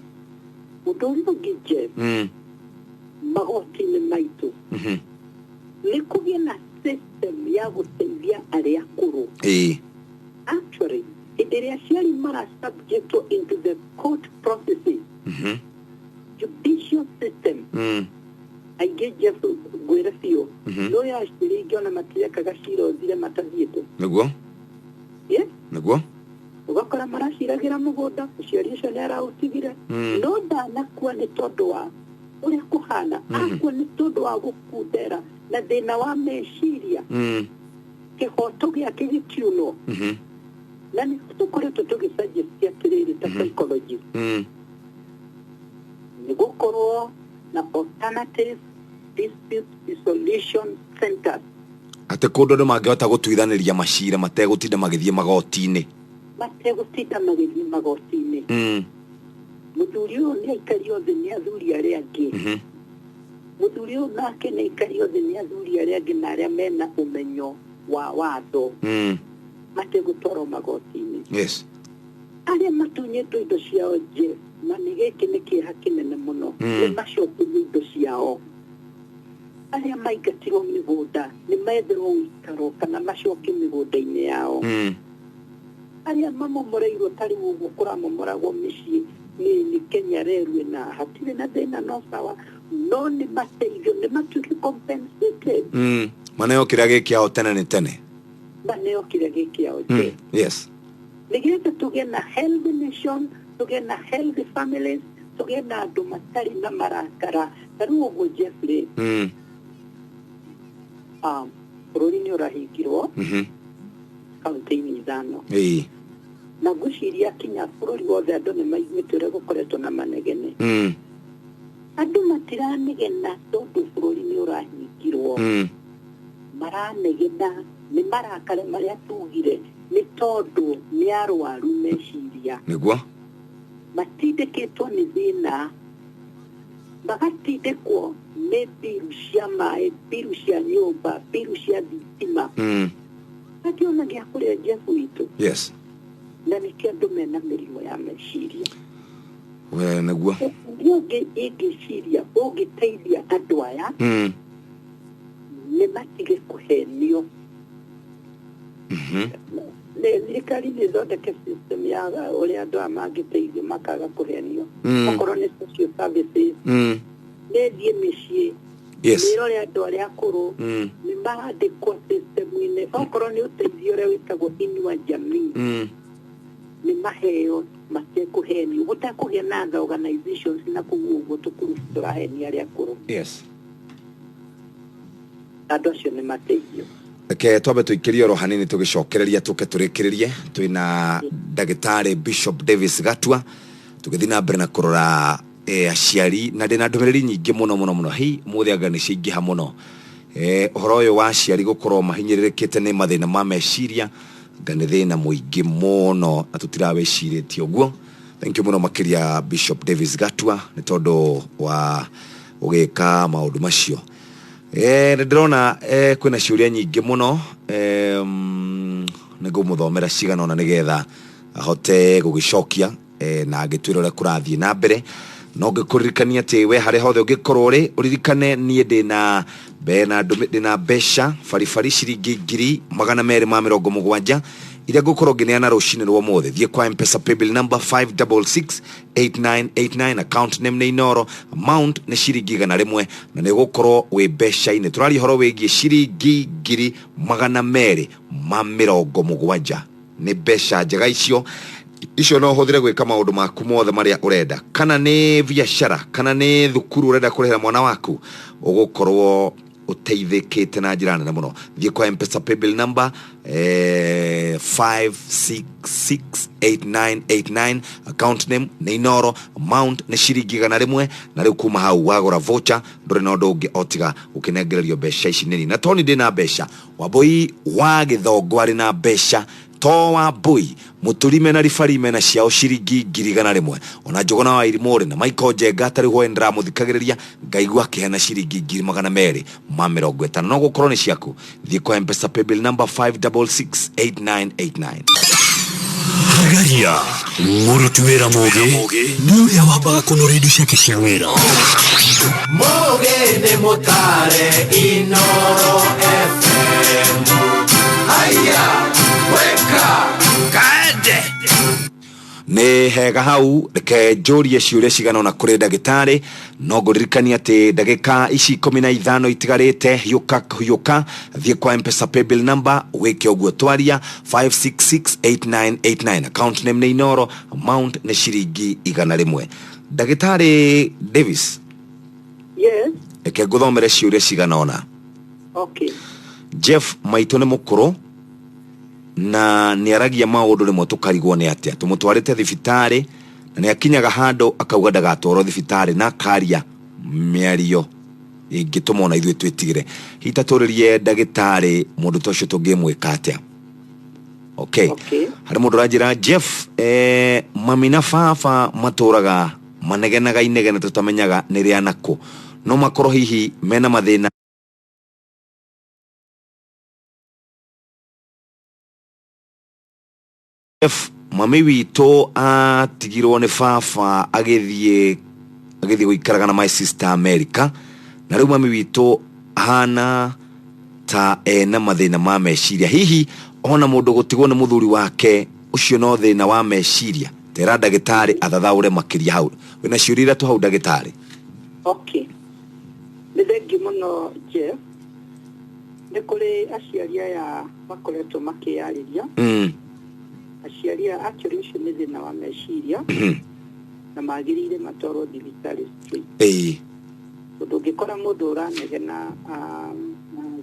Ũndũ ũrĩa ũngĩ, Jeff, magoti-inĩ maitũ nĩ kũgĩe na system ya gũteithia arĩa akũrũ. Actually, hĩndĩ ĩrĩa aciari mara subjectwo into the court processes, judicial system, aingĩ, Jeff, ngwĩre biũ, no ya ciringi ona matirekaga cira ũthire matathiĩte. Yes. Ũgakora maraciragĩra mũgũnda, mũciari ũcio nĩ araũtigire, no ndanakua nĩ tondũ wa ũrĩa kũhana, akua nĩ tondũ wa gũkundera na thĩna wa meciria. Kĩhoto gĩake gĩkiunwo. Na nĩ tũkoretwo tũgĩsuggest atĩrĩrĩ, ta psychologist, nĩ gũkorwo na alternative dispute resolution centers. Atĩ kũndũ andũ mangĩhota gũtuithanĩria macira mategũtinda magĩthiĩ magoti-inĩ. Mategũtinda magĩthiĩ magoti-inĩ. Mũthuri ũyũ nĩ aikario thĩ nĩ athuri arĩa angĩ, mũthuri ũyũ nake nĩ aikario thĩ nĩ athuri arĩa angĩ na arĩa mena ũmenyo wa watho, mategũtwarwo magoti-inĩ. Arĩa matunyĩtwo indo ciao, Jeff, na nĩ gĩkĩ nĩ kĩeha kĩnene mũno, nĩ macokerio indo ciao. Arĩa maingatirwo mĩgũnda nĩ metherwo ũikaro kana macoke mĩgũnda-inĩ yao. Arĩa mamomoreirwo, ta rĩu ũguo kũramomoragwo mĩciĩ nĩ Kenya Railway, na hatirĩ na thĩna, no sawa, no nĩ mateithio, nĩ matuĩke compensated. Maneo kĩrĩa gĩ kĩao tene nĩ tene. Maneo kĩrĩa gĩ kĩao, Jeff, nĩgetha tũgĩe na healthy nation, tũgĩe na healthy families, tũgĩe na andũ matarĩ na marakara. Ta rĩu ũguo, Jeffrey, bũrũri nĩ ũrahingirwo kaunti-inĩ 5. Na ngwĩciria kinya bũrũri wothe andũ nĩ maiguĩte ũrĩa gũkoretwo na manegene. Andũ matiranegena tondũ bũrũri nĩ ũrahingirwo. Maranegena nĩ marakara marĩa tugire nĩ tondũ nĩ arwaru meciria. Matindĩkĩtwo nĩ thĩna, magatindĩkwo nĩ mbiru cia maĩ, mbiru cia nyũmba, mbiru cia thitima, mationa gĩa kũrĩa, Jeff witũ. Na nĩkĩo andũ mena mĩrimũ ya meciria. We nĩguo. Ũndũ ũngĩ ingĩciria ũngĩteithia andũ aya nĩ matige kũhenio. Nĩ thirikari nĩ ĩthondeke system ya ũrĩa andũ aya mangĩteithio makaga kũhenio. Okorwo nĩ social services, nĩ thiĩ mĩciĩ, nĩ ĩrore andũ arĩa akũrũ, nĩ marandĩkwo system-inĩ, okorwo nĩ ũteithio ũrĩa wĩtagwo Inua Jamii, nĩ maheo matekũhenio, gũtekũgĩa na other organizations na kũu ũguo tũkurubu tũrahenia arĩa akũrũ. Andũ acio nĩ mateithio. Reke twambe tũikĩrie oro hanini, tũgĩcokereria tũke tũrĩkĩrĩrie. Twĩna ndagĩtarĩ Bishop Davis Gatua, tũgĩthiĩ na mbere na kũrora aciari, na ndĩna ndũmĩrĩri nyingĩ mũno mũno mũno hei mũthĩ, anga nĩ ciaingĩha mũno. Ũhoro ũyũ wa aciari gũkorwo mahinyĩrĩrĩkĩte nĩ mathĩna ma meciria, nga nĩ thĩna mũingĩ mũno na tũtirawĩcirĩtie ũguo. Thank you mũno makĩria, Bishop Davis Gatua, nĩ tondũ wa ũgĩka maũndũ macio. Nĩ ndĩrona kwĩna ciũria nyingĩ mũno. Nĩ ngũmũthomera cigana ũna nĩgetha ahote gũgĩcokia na agĩtwĩra ũrĩa kũrathiĩ na mbere. No ngĩkũririkania atĩ we harĩa hothe ũngĩkorwo ũrĩ, ũririkane niĩ ndĩna ndĩna mbeca baribari ciringi 270,000 iria ngũkorwo ngĩneana rũcinĩ rwa ũmũthĩ. Thiĩ kwa Mpesa paybill number 5668989, account name nĩ Inoro, amount nĩ ciringi 100, na nĩ ũgũkorwo wĩ mbeca-inĩ. Tũraria ũhoro wĩgiĩ ciringi 270,000. Nĩ mbeca njega icio. Icio no ũhũthĩre gwĩka maũndũ maku mothe marĩa ũrenda, kana nĩ biacara, kana nĩ thukuru ũrenda kũrĩhĩra mwana waku, ũgũkorwo ũteithĩkĩte na njĩra nene mũno. Thiĩ kwa Mpesa paybill number 5668989, account name nĩ Inoro, amount nĩ ciringi 100, na rĩu kuma hau wagũra voucher ndũrĩ na ũndũ ũngĩ o tiga gũkĩnengererio mbeca ici nini. Na toni ndĩ na mbeca, Wambũi wa Gĩthongo arĩ na mbeca, to Wambũi Mũtũrime na Ribari mena ciao ciringi 100,000, ona Njũgũna wa Irimũ rĩ na Michael Njenga tarĩ hwaĩ ndĩramũthikagĩrĩria ngaigua akĩheana ciringi 250,000. No gũkorwo nĩ ciaku. Thiĩ kwa Mpesa paybill number 5668989. Hagaria mũruti wĩra mũgĩ nĩ ũrĩa wambaga kũnora indo ciake cia wĩra. Mũgĩ nĩ mũtare Inoro FM. Haya, weka kaende. Nĩ hega hau, reke njũrie ciũria cigana ũna kũrĩ ndagĩtarĩ. No ngũririkania atĩ ndagĩka ici 15 itigarĩte, hiũka hiũka, thiĩ kwa Mpesa paybill number wĩke ũguo twaria 5668989, account name nĩ Inoro, amount nĩ ciringi 100. Ndagĩtarĩ Davis. Yes. Reke ngũthomere ciũria cigana ũna. Okay. Jeff maitũ nĩ mũkũrũ na nĩ aragia maũndũ rĩmwe tũkarigwo nĩ atĩa. Tũmũtwarĩte thibitarĩ na nĩ akinyaga handũ akauga ndagatwarwo thibitarĩ na akaria mĩario ĩngĩtũma ona ithuĩ twĩtigĩre. Hihi ta tũrĩrie ndagĩtarĩ mũndũ ta ũcio tũngĩmwĩka atĩa? Okay. Harĩ mũndũ ũranjĩra Jeff, mami na baba matũraga manegenaga inegene tũtamenyaga nĩ rĩa nakũ, no makorwo hihi mena mathĩna. Jeff, mami witũ atigirwo nĩ baba agĩthiĩ gũikaraga na my sister America, na rĩu mami witũ ahana ta ena mathĩna ma meciria. Hihi ona mũndũ gũtigwo nĩ mũthuri wake ũcio no thĩna wa meciria? Tera ndagĩtarĩ athathaũre makĩria hau. Wĩna ciũria ithatũ hau ndagĩtarĩ. Okay. Nĩ thengiũ mũno Jeff. Nĩ kũrĩ aciari aya makoretwo makĩyarĩria. Aciari aya actually ũcio nĩ thĩna wa meciria na magĩrĩire matwarwo thibitarĩ straight. Tondũ ũngĩkora mũndũ ũranegena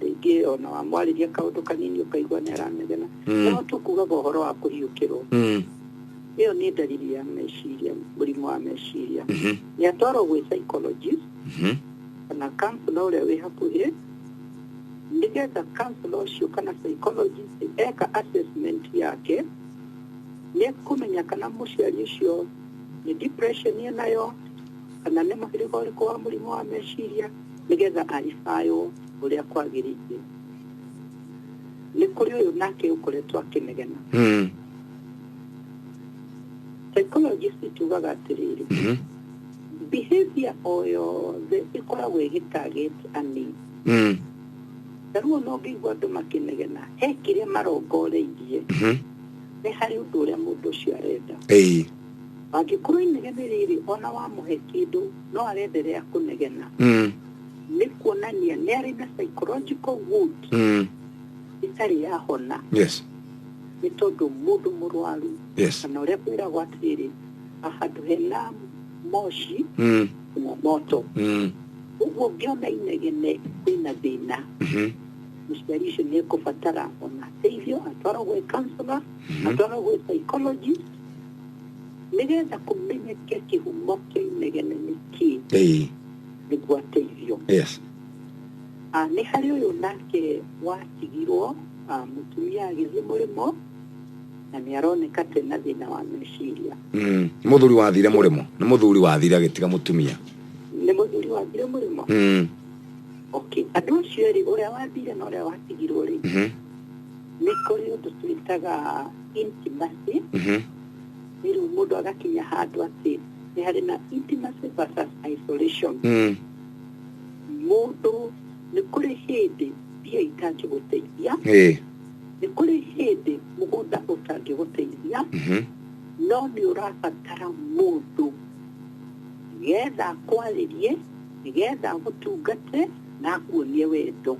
rĩngĩ ona wamwarĩria kaũndũ kanini ũkaigua nĩ aranegena, no tũkugaga ũhoro wa kũhiũkĩrwo. Ĩyo nĩ ndariri ya meciria, mũrimũ wa meciria. Nĩ atwarwo gwĩ psychologist kana counselor ũrĩa wĩ hakuhĩ, nĩgetha counselor ũcio kana psychologist eka assessment yake nĩ ekũmenya kana mũciari ũcio nĩ depression enayo kana nĩ mũhĩrĩga ũrĩkũ wa mũrimũ wa meciria, nĩgetha arifaywo ũrĩa kwagĩrĩire. Nĩ kũrĩ ũyũ nake ũkoretwo akĩnegena. Psychologist tugaga atĩrĩrĩ, behavior o yothe ĩkoragwo ĩgĩtarget a need. Ta rĩu ona ũngĩigua andũ makĩnegena, he kĩrĩa marongoreirie, nĩ harĩ ũndũ ũrĩa mũndũ ũcio arenda. Angĩkorwo inegene rĩrĩ ona wamũhe kĩndũ no arenderea kũnegena, nĩ kuonania nĩ arĩ na psychological wound ĩtarĩ yahona. Yes. Nĩ tondũ mũndũ mũrwaru, Yes. kana ũrĩa kwĩragwo atĩrĩrĩ, handũ hena moshi na moto, ũguo ũngĩona inegene kwĩna thĩna, mũciari ũcio nĩ ekũbatara ona ateithio, atwarwo gwĩ counselor, atwarwo gwĩ psychologist, nĩgetha kũmenyeke kĩhumo kĩa inegene nĩ kĩĩ, nĩguo ateithio. Yes. Nĩ harĩ ũyũ nake watigirwo mũtumia agĩthiĩ mũrĩmo na nĩ aroneka tena thĩna wa meciria. Nĩ mũthuri wathire mũrĩmo, nĩ mũthuri wathire agĩtiga mũtumia. Nĩ mũthuri wathire mũrĩmo? Okay. Andũ acio erĩ, ũrĩa wathire na ũrĩa watigirwo rĩ, nĩ kũrĩ ũndũ twĩtaga intimacy. Nĩ rĩu mũndũ agakinya handũ atĩ Nĩ harĩ na intimacy versus isolation. Mũndũ nĩ kũrĩ hĩndĩ mbia itangĩgũteithia, nĩ kũrĩ hĩndĩ mũgũnda ũtangĩgũteithia, no nĩ ũrabatara mũndũ nĩgetha akwarĩrie, nĩgetha agũtungate na akuonie wendo.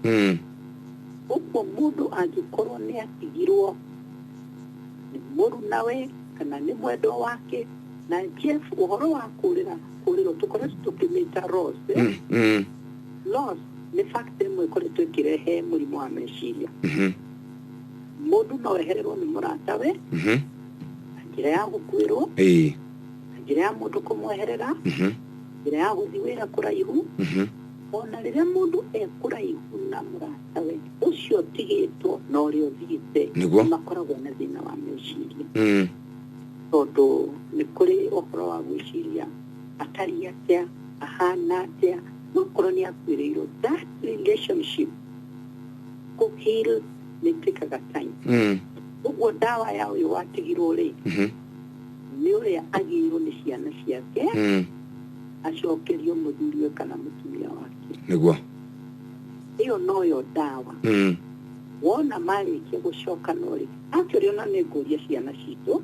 Ũguo mũndũ angĩkorwo nĩ atigirwo nĩ mũrunawe kana nĩ mwendwa wake, na Jeff, ũhoro wa kũrĩra, kũrĩrwo tũkoretwo tũkĩmĩta loss, eh? Loss nĩ fact ĩmwe ĩkoretwo ĩkĩrehe mũrimũ wa meciria. Mũndũ no ehererwo nĩ mũratawe na njĩra ya gũkuĩrwo, na njĩra ya mũndũ kũmweherera, njĩra ya gũthiĩ wĩra kũraihu. Ona rĩrĩa mũndũ e kũraihu na mũratawe ũcio ũtigĩtwo na ũrĩa ũthiĩte, makoragwo na thĩna wa meciria, tondũ nĩ kũrĩ ũhoro wa gwĩciria atariĩ atĩa, ahana atĩa, nokorwo nĩ akuĩrĩirwo. That relationship kũ heal nĩ ĩtĩkaga time. Ũguo ndawa ya ũyũ watigirwo rĩ, nĩ ũrĩa agĩirwo nĩ ciana ciake, acokerio mũthuriwe kana mũtumia wake. Ĩyo noyo ndawa. Wona marĩkia gũcokana rĩ, actually ona nĩ ngũria ciana citũ,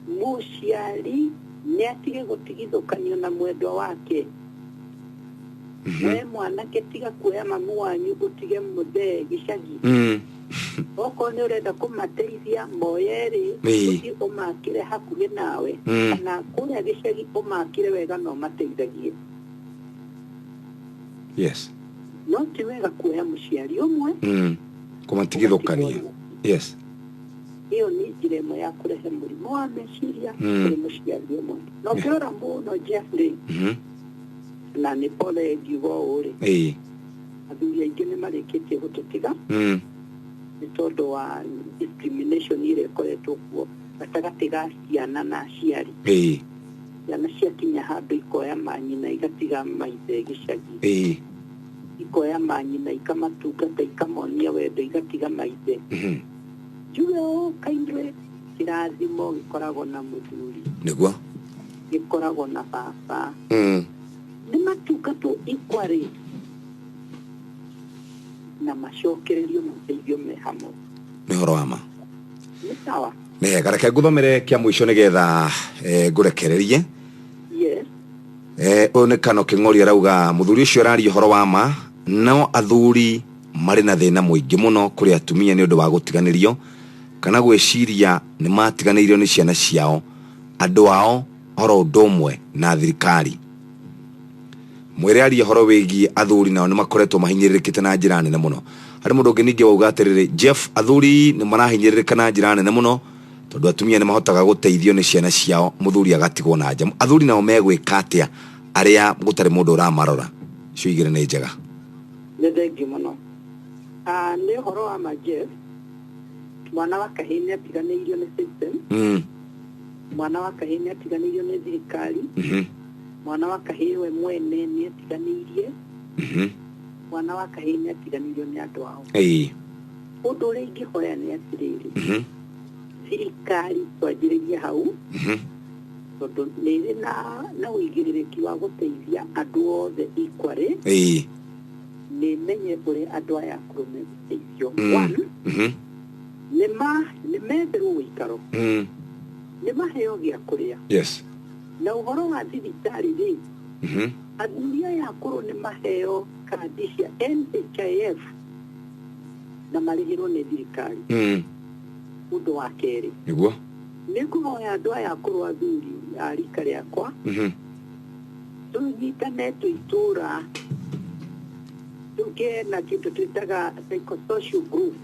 mũciari nĩ atige gũtigithũkanio na mwendwa wake. We mwanake, tiga kuoya mamu wanyu ũtige mũthee gĩcagi. Okorwo nĩ ũrenda kũmateithia, moye rĩ, ũthiĩ ũmakĩre hakuhĩ nawe, kana kũrĩa gĩcagi ũmakĩre wega na ũmateithagie. No ti wega kuoya mũciari ũmwe Kũmatigithũkania, yes. Ĩyo nĩ njĩra ĩmwe ya kũrehe mũrimũ wa meciria kũrĩ mũciari ũmwe. Na ũngĩrora mũno, Jeffrey, na nĩ pole ngiuga ũũ rĩ, athuri aingĩ nĩ marĩkĩtie gũtũtiga nĩ tondũ wa discrimination ĩrĩa ĩkoretwo kuo gatagatĩ ga ciana na aciari. Ciana ciakinya handũ ikoya manyina igatiga maithe gĩcagi, ikoya manyina ikamatungata, ikamonia wendo, igatiga maithe. Njuge ũũ kindly, kĩrathimo gĩkoragwo na mũthuri, gĩkoragwo na baba. Nĩ matungatwo equally na macokererio mateithio me hamwe. Nĩ ũhoro wa ma. Nĩ sawa. Nĩ hega, reke nguthomere kĩa mũico nĩgetha ngũrekererie. Yes. Ũyũ nĩ Kano Kĩng'ori, arauga mũthuri ũcio araria ũhoro wa ma, no athuri marĩ na thĩna mũingĩ mũno kũrĩ atumia nĩ ũndũ wa gũtiganĩrio kana gwĩciria nĩ matiganĩirio nĩ ciana ciao, andũ ao, oro ũndũ ũmwe na thirikari. Mwĩre arie ũhoro wĩgiĩ athuri, nao nĩ makoretwo mahinyĩrĩrĩkĩte na njĩra nene mũno. Harĩ mũndũ ũngĩ ningĩ wauga atĩrĩrĩ, Jeff, athuri nĩ marahinyĩrĩrĩka na njĩra nene mũno tondũ atumia nĩ mahotaga gũteithio nĩ ciana ciao, mũthuri agatigwo na nja. Athuri nao megwĩka atĩa arĩa gũtarĩ mũndũ ũramarora? Icio igĩrĩ nĩ njega. Nĩ thengiũ mũno. Ah, nĩ ũhoro wa ma, Jeff, mwana wa kahĩĩ nĩ atiganĩirio nĩ system, mwana wa kahĩĩ nĩ atiganĩirio nĩ thirikari, mwana wa kahĩĩ we mwene nĩ atiganĩirie, mwana wa kahĩĩ nĩ atiganĩirio nĩ andũ ao. Ũndũ ũrĩa ingĩhoya nĩ atĩrĩrĩ, thirikari twanjĩrĩrie hau, tondũ nĩ ĩrĩ na ũigĩrĩrĩki wa gũteithia andũ othe equally, nĩ menye ũrĩa andũ aya akũrũ megũteithio. One, nĩ metherwo ũikaro, nĩ maheo gĩa kũrĩa, na ũhoro wa thibitarĩ rĩ, athuri aya akũrũ nĩ maheo kandi cia NHIF na marĩhĩrwo nĩ thirikari. Ũndũ wa kerĩ, nĩ ngũhoya andũ aya akũrũ, athuri a rika rĩakwa, tũnyitane twĩ itũra, tũgĩe na kĩndũ twĩtaga psychosocial group,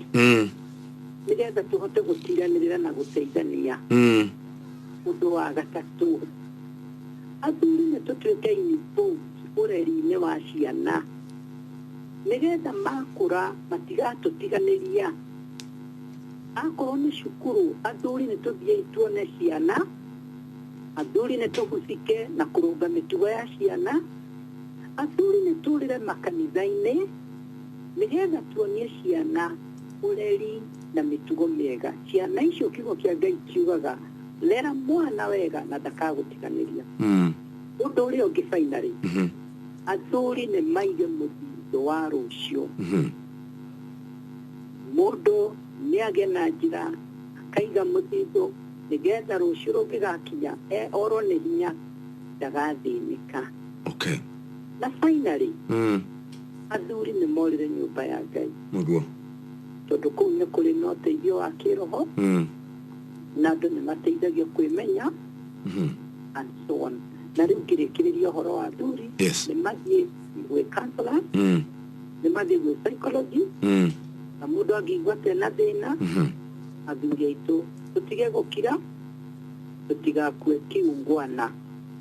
nĩgetha tũhote gũtiranĩrĩra na gũteithania. Ũndũ wa gatatũ, athuri nĩ tũtuĩke involved ũreri-inĩ wa ciana nĩgetha makũra matigatũtiganĩria. Akorwo nĩ cukuru, athuri nĩ tũthiĩi tuone ciana, athuri nĩ tũhusike na kũrũnga mĩtugo ya ciana, athuri nĩ tũrĩre makanitha-inĩ nĩgetha tuonie ciana ũreri na mĩtugo mĩega. Ciana icio, kiugo kĩa Ngai kiugaga Rera mwana wega na ndakagũtiganĩria. Ũndũ ũrĩa ũngĩ finally, athuri nĩ maige mũthithũ wa rũciũ. Mũndũ nĩ agĩe na njĩra akaiga mũthithũ nĩgetha rũciũ rũngĩgakinya orwo nĩ hinya ndagathĩnĩka. Okay. Na finally, athuri nĩ morĩre nyũmba ya Ngai. Nĩguo. Tondũ kũu nĩ kũrĩ na ũteithio wa kĩroho, na andũ nĩ mateithagio kwĩmenya, and so on. Na rĩu ngĩrĩkĩrĩria ũhoro wa athuri, Yes. nĩ mathiĩ gwĩ counselor, nĩ mathiĩ gwĩ psychology, na mũndũ angĩigua ta ena thĩna, athuri aitũ tũtige gũkira, tũtigakue kiungwana.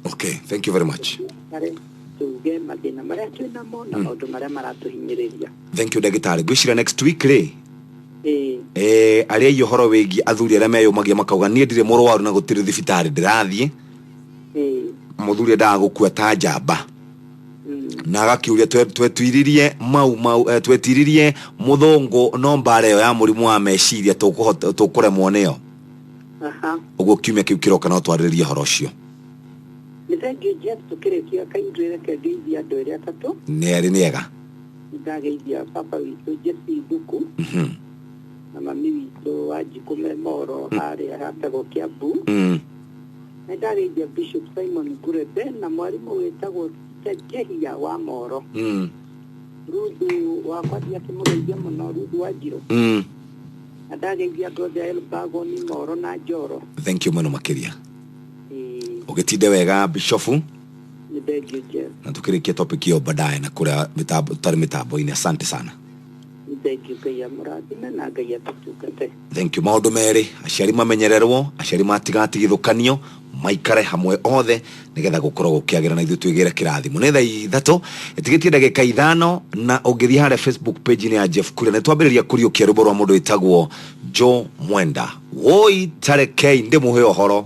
Okay, thank you very much. Kare tuge mathĩna marĩa twĩ namo na maũndũ marĩa maratũhinyĩrĩria. Thank you ndagĩtarĩ. Ngwĩciria next week rĩ, Ĩĩ. Arĩa ai ũhoro wĩgiĩ athuri arĩa meyũmagia makauga niĩ ndirĩ mũrwaru na gũtirĩ thibitarĩ ndĩrathiĩ. Mũthuri endaga gũkua ta njamba. Na agakĩũria twetwiririe mau mau, twetiririe mũthũngũ no mbara ĩyo ya mũrimũ wa meciria tũkũremwo nĩyo. Ũguo kiumia kĩu kĩroka no twarĩrĩrie ũhoro ũcio. Nĩ thengiũ Jeff, tũkĩrĩkia kaindũ reke ngeithie andũ erĩ atatũ. Nĩ erĩ nĩ ega. Nĩndageithia baba witũ Jesse Nduku, na mami witũ Wanjikũ Memoro harĩa hatagwo Kiambu. Nĩndageithia Bishop Simon Ngurebe na mwarimũ wĩtagwo Jehia wa Moro. Ruthu wakwa ndiakĩmũgeithia mũno, Ruthu wa Njirũ. Na ndageithia andũ othe a Elbagon, Moro na Njoro. Thank you mũno makĩria. Ũgĩtinde wega Bishofu. Nĩ thengiũ Jeff. Na tukĩrĩkia topic ĩyo baadaye na kũrĩa mĩtambo tũtarĩ mĩtambo-inĩ. Asante sana. Nĩ thengiũ, Ngai amũrathime na Ngai atũtungate. Thank you. Maũndũ merĩ, aciari mamenyererwo, aciari matigatigithũkanio, maikare hamwe othe nigetha gũkorwo gũkĩagĩra na ithuĩ twĩgĩre kĩrathimo. Nĩ thaa 3 ĩtigĩtie ndagĩka 5, na ũngĩthiĩ harĩa Facebook page-inĩ ya Jeff Kuria nĩ twambĩrĩria kũriũkia rwĩmbo rwa mũndũ wĩtagwo Joe Mwenda. Woi tarekei ndĩmũhe ũhoro.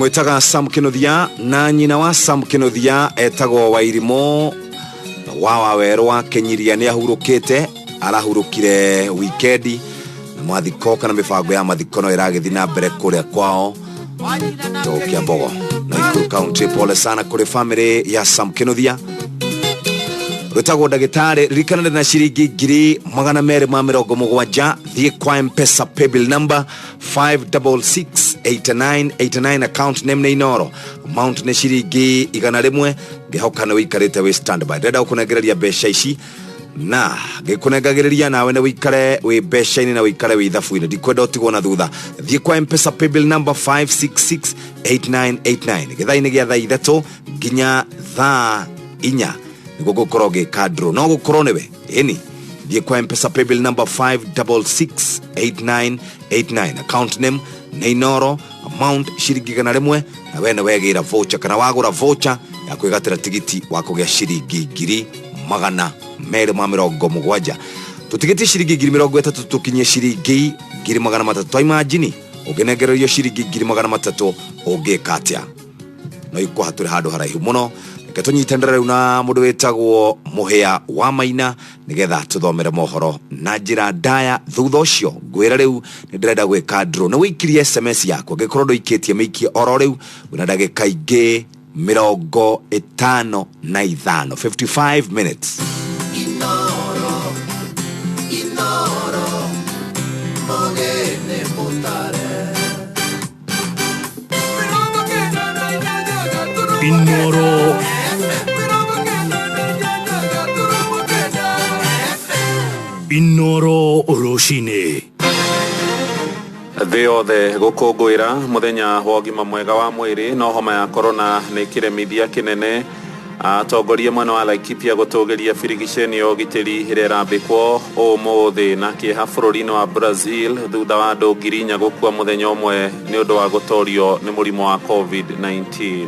Tũmwĩtaga Sam Kĩnuthia, na nyina wa Sam Kĩnuthia etagwo Wairimũ wa Wawerũ wa Kĩnyiria. Nĩ ahurũkĩte, arahurũkire wikendi, na mathiko kana mĩbango ya mathiko no ĩragĩthiĩ na mbere kũrĩa kwao Kĩa Mbogo, Nakuru County. Pole sana kũrĩ family ya Sam Kĩnuthia. Rwĩtagwo ndagĩtarĩ. Ririkana ndĩ na ciringi 270,000. Thiĩ kwa Mpesa paybill number 5668989, account name nĩ Inoro, amount nĩ ciringi 100. Ngĩhoka nĩ wĩikarĩte wĩ standby. Ndĩrenda gũkũnengereria mbeca ici, na ngĩkũnengagĩrĩria nawe nĩ wĩikare wĩ mbeca-inĩ na wĩikare wĩ ithabu-inĩ. Ndikwenda ũtigwo na thutha. Thiĩ kwa Mpesa paybill number 5668989 gĩthaa-inĩ gĩa thaa 3 nginya thaa 4 nĩguo ngũkorwo ngĩka draw, no gũkorwo nĩwe. Ĩni, thiĩ kwa Mpesa paybill number 5668989, account name nĩ Inoro, amount ciringi 100, na we nĩ wegĩra voucher kana wagũra voucher ya kwĩgatĩra tigiti wa kũgĩa ciringi 270,000. Tũtigĩtie ciringi 30,000 tũkinyie ciringi 300,000. Twa imagine ũngĩnengererio ciringi 300,000, ũngĩka atĩa? No ikwaha tũrĩ handũ haraihu mũno. Reke tũnyitanĩre rĩu na mũndũ wĩtagwo Mũhĩa wa Maina nĩgetha tũthomere mohoro na njĩra ndaya. Thutha ũcio ngwĩra rĩu nĩ ndĩrenda gwĩka draw. Nĩ wĩikirie SMS yaku? Angĩkorwo ndũikĩtie, mĩikie oro rĩu. Wĩna ndagĩka ingĩ 55, 55 minutes. Inoro, Inoro, Mogene Mutare. Inoro. Inoro rũcinĩ. Thĩ yothe gũkũngũĩra mũthenya wa ũgima mwega wa mwĩrĩ, no homa ya korona nĩ kĩremithia kĩnene. Atongoria mwena wa Laikipia gũtũgĩria birigiceni ya ũgitĩri ĩrĩa ĩrambĩkwo ũmũthĩ, na kĩeha bũrũri-inĩ wa Brazil thutha wa andũ 4,000 gũkua mũthenya ũmwe nĩ ũndũ wa gũtorio nĩ mũrimũ wa COVID-19.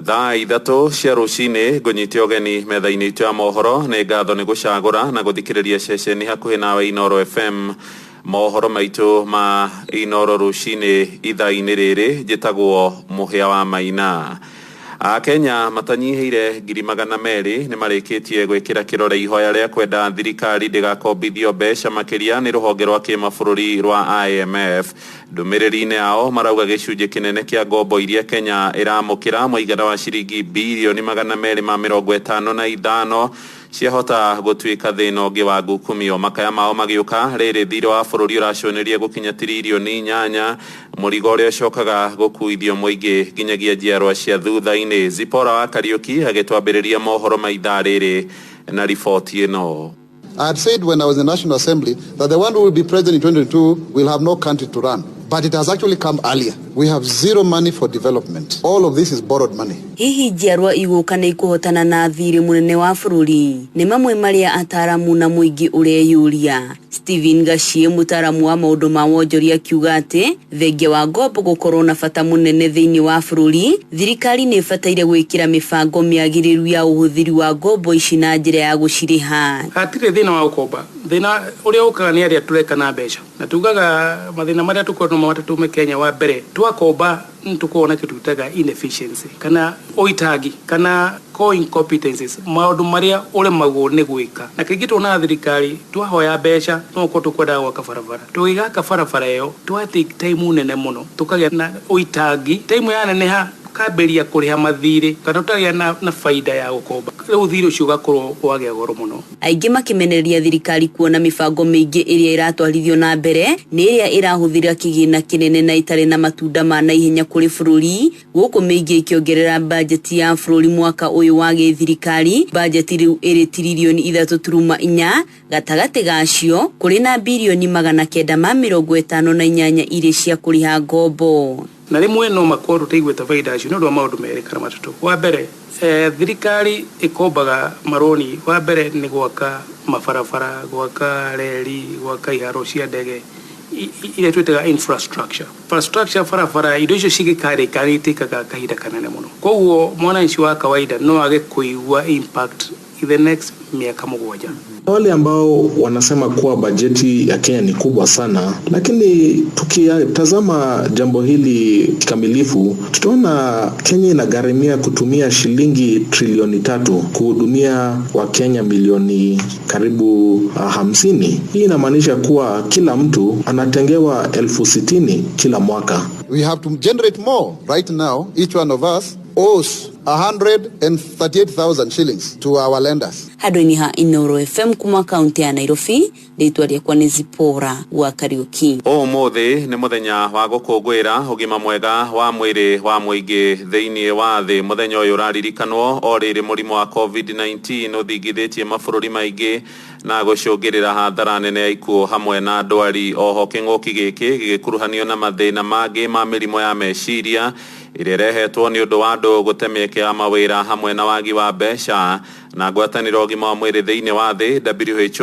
Thaa 3 cia rũcinĩ ngũnyite ũgeni metha-inĩ itũ ya mohoro. Nĩ ngatho nĩ gũcagũra na gũthikĩrĩria ceceni hakuhĩ nawe Inoro FM. Mohoro maitũ ma Inoro rũcinĩ ithaa-inĩ rĩrĩ, njĩtagwo Mũhĩa wa Maina. Akenya matanyihĩire 200,000 nĩ marĩkĩtie gwĩkĩra kĩrore ihoya rĩa kwenda thirikari ndĩgakombithio mbeca makĩria nĩ rũhonge rwa kĩmabũrũri rwa IMF. Ndũmĩrĩri-inĩ yao marauga gĩcunjĩ kĩnene kĩa ngombo iria Kenya ĩramũkĩra mũigana wa ciringi birioni 255 ciahota gũtuĩka thĩna ũngĩ wa ngukumio. Makaya mao magĩũka rĩrĩ thirĩ wa bũrũri ũraconĩria gũkinya tiririoni 8, mũrigo ũrĩa ũcokaga gũkuithio mũingĩ nginyagia njiarwa cia thutha-inĩ. Zipora wa Kariuki agĩtwambĩrĩria mohoro ma ithaa rĩrĩ na riboti ĩno. I had said when I was in the National Assembly that the one who will be president in 2022 will have no country to run. But it has actually come earlier. We have zero money for development. All of this is borrowed money. Hihi njiarwa igũka nĩ ikũhotana na thirĩ mũnene wa bũrũri? Nĩ mamwe marĩa ataramu na mũingĩ ũreyũria. Steven Gachie, mũtaramu wa maũndũ ma wonjoria, akiuga atĩ thengia wa ngombo gũkorwo na bata mũnene thĩinĩ wa bũrũri, thirikari nĩ ĩbataire gwĩkĩra mĩbango mĩagĩrĩru ya ũhũthĩri wa ngombo ici na njĩra ya gũcirĩha. Hatirĩ thĩna wa gũkomba. Thĩna ũrĩa ũkaga nĩ arĩa tũreka na mbeca, na tugaga mathĩna marĩa tũkoragwo namo matatũ me Kenya. Wa mbere, twakomba nĩtũkoragwo na kĩndũ twĩtaga inefficiency kana ũitangi kana core incompetencies, maũndũ marĩa ũremagwo nĩ gwĩka. Na kaingĩ tuonaga thirikari twahoya mbeca no gũkorwo tũkwendaga gwaka barabara, tũgĩgaka barabara ĩyo twa take time nene mũno, tũkagĩa na ũitangi, time yaneneha tukambĩrĩria kũrĩha mathirĩ kana tũtagĩa na baida ya gũkomba, rĩu thirĩ ũcio ũgakorwo wagĩa goro mũno. Aingĩ makĩmenereria thirikari kuona mĩbango mĩingĩ ĩrĩa ĩratwarithio na mbere nĩ ĩrĩa ĩrahũthĩra kĩgĩna kĩnene na ĩtarĩ na matunda ma naihenya kũrĩ bũrũri, gũkũ mĩingĩ ĩkĩongerera bajeti ya bũrũri mwaka ũyũ wa gĩthirikari. Bajeti rĩu ĩrĩ tiririoni 3.4, gatagatĩ gacio kũrĩ na birioni 958 irĩ cia kũrĩha ngombo. Na rĩmwe no makorwo tũtaiguĩte baida acio nĩ ũndũ wa maũndũ merĩ kana matatũ. Wa mbere, thirikari ĩkombaga maroni, wa mbere nĩ gwaka mabarabara, gwaka reri, gwaka iharo cia ndege, iria twĩtaga infrastructure. Infrastructure, barabara, indo icio cigĩkarĩka nĩ itĩkaga kahinda kanene mũno. Koguo mwananchi wa kawaida no age kũigua impact in the next mĩaka 7. Wale ambao wanasema kuwa bajeti ya Kenya ni kubwa sana, lakini tukitazama jambo hili kikamilifu, tutaona Kenya inagharimia kutumia shilingi trilioni 3 kuhudumia Wakenya milioni karibu 50. Hii inamaanisha kuwa kila mtu anatengewa 60,000 kila mwaka. We have to generate more. Right now, each one of us owes 138,000 shillings to our lenders. Handũ-inĩ ha Inooro FM kuma kaunti ya Nairobi, rĩtwa rĩakwa nĩ Zipporah wa Kariuki. Ũmũthĩ nĩ mũthenya wa gũkũngũĩra ũgima mwega wa mwĩrĩ wa mũingĩ thĩinĩ wa thĩ. Mũthenya ũyũ ũraririkanwo o rĩrĩ mũrimũ wa COVID-19 ũthingithĩtie mabũrũri maingĩ na gũcũngĩrĩra hathara nene ya ikuũ hamwe na ndwari. Oho kĩng'ũki gĩkĩ gĩgĩkuruhanio na mathĩna mangĩ ma mĩrimũ ya meciria ĩrĩa ĩrehetwo nĩ ũndũ wa andũ gũte mĩeke ya mawĩra hamwe na wagi wa mbeca. Na ngwatanĩro ũgima wa mwĩrĩ thĩinĩ wa thĩ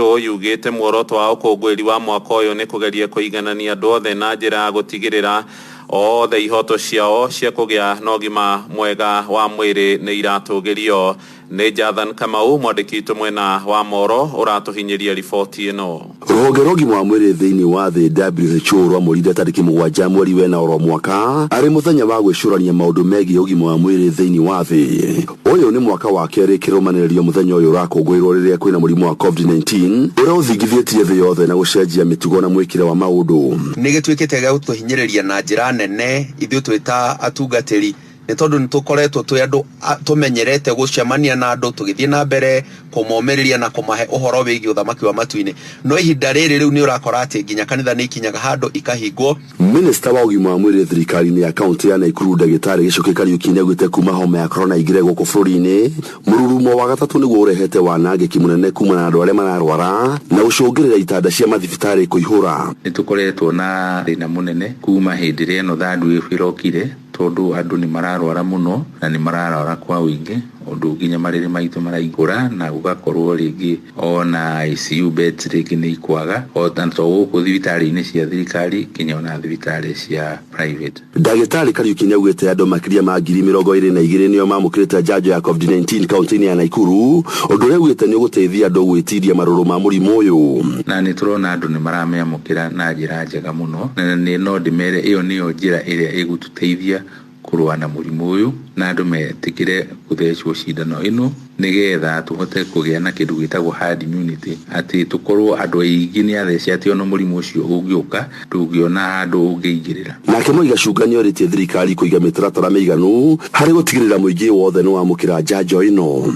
WHO yugĩte muoroto wa ũkũngũĩri wa mwaka ũyũ nĩ kũgeria kũiganania andũ othe na njĩra ya gũtigĩrĩra othe ihoto ciao cia kũgĩa na ũgima mwega wa mwĩrĩ nĩ iratũgĩrio. Nĩ Jathan Kamau mwandĩki witũ mwena wa Moro ũratũhinyĩria riboti ĩno. Rũhonge rwa ũgima wa mwĩrĩ thĩinĩ wa thĩ WHO rwamũrire tarĩki 7 mweri wena oro mwaka arĩ mũthenya wa gwĩcũrania maũndũ megiĩ ũgima wa mwĩrĩ thĩinĩ wa thĩ. Ũyũ nĩ mwaka wa kerĩ kĩrũmanĩrĩrio mũthenya ũyũ ũrakũngũĩrwo rĩrĩa kwĩna mũrimũ wa COVID-19 ũrĩa ũthingithĩtie thĩ yothe na gũcenjia mĩtugo na mwĩkĩre wa maũndũ. Nĩ gĩtuĩkĩte gĩa gũtũhinyĩrĩria na njĩra nene ithuĩ twĩ ta atungatĩri, nĩ tondũ nĩ tũkoretwo twĩ andũ tũmenyerete gũcemania na andũ tũgĩthiĩ na mbere kũmomĩrĩria na kũmahe ũhoro wĩgiĩ ũthamaki wa matu-inĩ. No ihinda rĩrĩ rĩu nĩ ũrakora atĩ nginya kanitha nĩ ikinyaga handũ ikahingwo. Minista wa ũgima wa mwĩrĩ thirikari-inĩ ya kaunti ya Nakuru ndagĩtarĩ Gĩchũkĩ Kariuki nĩaugĩte kuma homa ya korona ĩingĩre gũkũ bũrũri-inĩ, mũrurumo wa gatatũ nĩguo ũrehete wanangĩki mũnene kumana na andũ arĩa mararwara na gũcũngĩrĩra itanda cia mathibitarĩ kũihũra. Nĩ tũkoretwo na thĩna mũnene kuma hĩndĩ ĩrĩa ĩno third wave ĩrokire, tondũ andũ nĩ mararwara mũno na nĩ mararwara kwa ũingĩ, ũndũ nginya marĩrĩ maitũ maraihũra na gũgakorwo rĩngĩ ona ICU beds rĩngĩ nĩ ikwaga, ona to gũkũ thibitarĩ-inĩ cia thirikari nginya ona thibitarĩ cia private. Ndagĩtarĩ Kariuki nĩaugĩte andũ makĩria ma 22,000 nĩo mamũkĩrĩte njanjo ya COVID-19 kaunti-inĩ ya Nakuru, ũndũ ũrĩa augĩte nĩ ũgũteithia andũ gwĩtiria marũrũ ma mũrimũ ũyũ. Na nĩ tũrona andũ nĩ maramĩamũkĩra na njĩra njega mũno, na no ndĩmere ĩyo nĩyo njĩra ĩrĩa ĩgũtũteithia kũrũa na mũrimũ ũyũ, na andũ metĩkĩre gũthecwo cindano ĩno nĩgetha tũhote kũgĩa na kĩndũ gĩtagwo herd immunity, atĩ tũkorwo andũ aingĩ nĩ athece atĩ ona mũrimũ ũcio ũngĩũka ndũngĩona handũ ũngĩingĩrĩra. Nake Muiga Cunga nĩorĩtie thirikari kũiga mĩtaratara mĩiganu harĩ gũtigĩrĩra mũingĩ wothe nĩ wamũkĩra njanjo ĩno.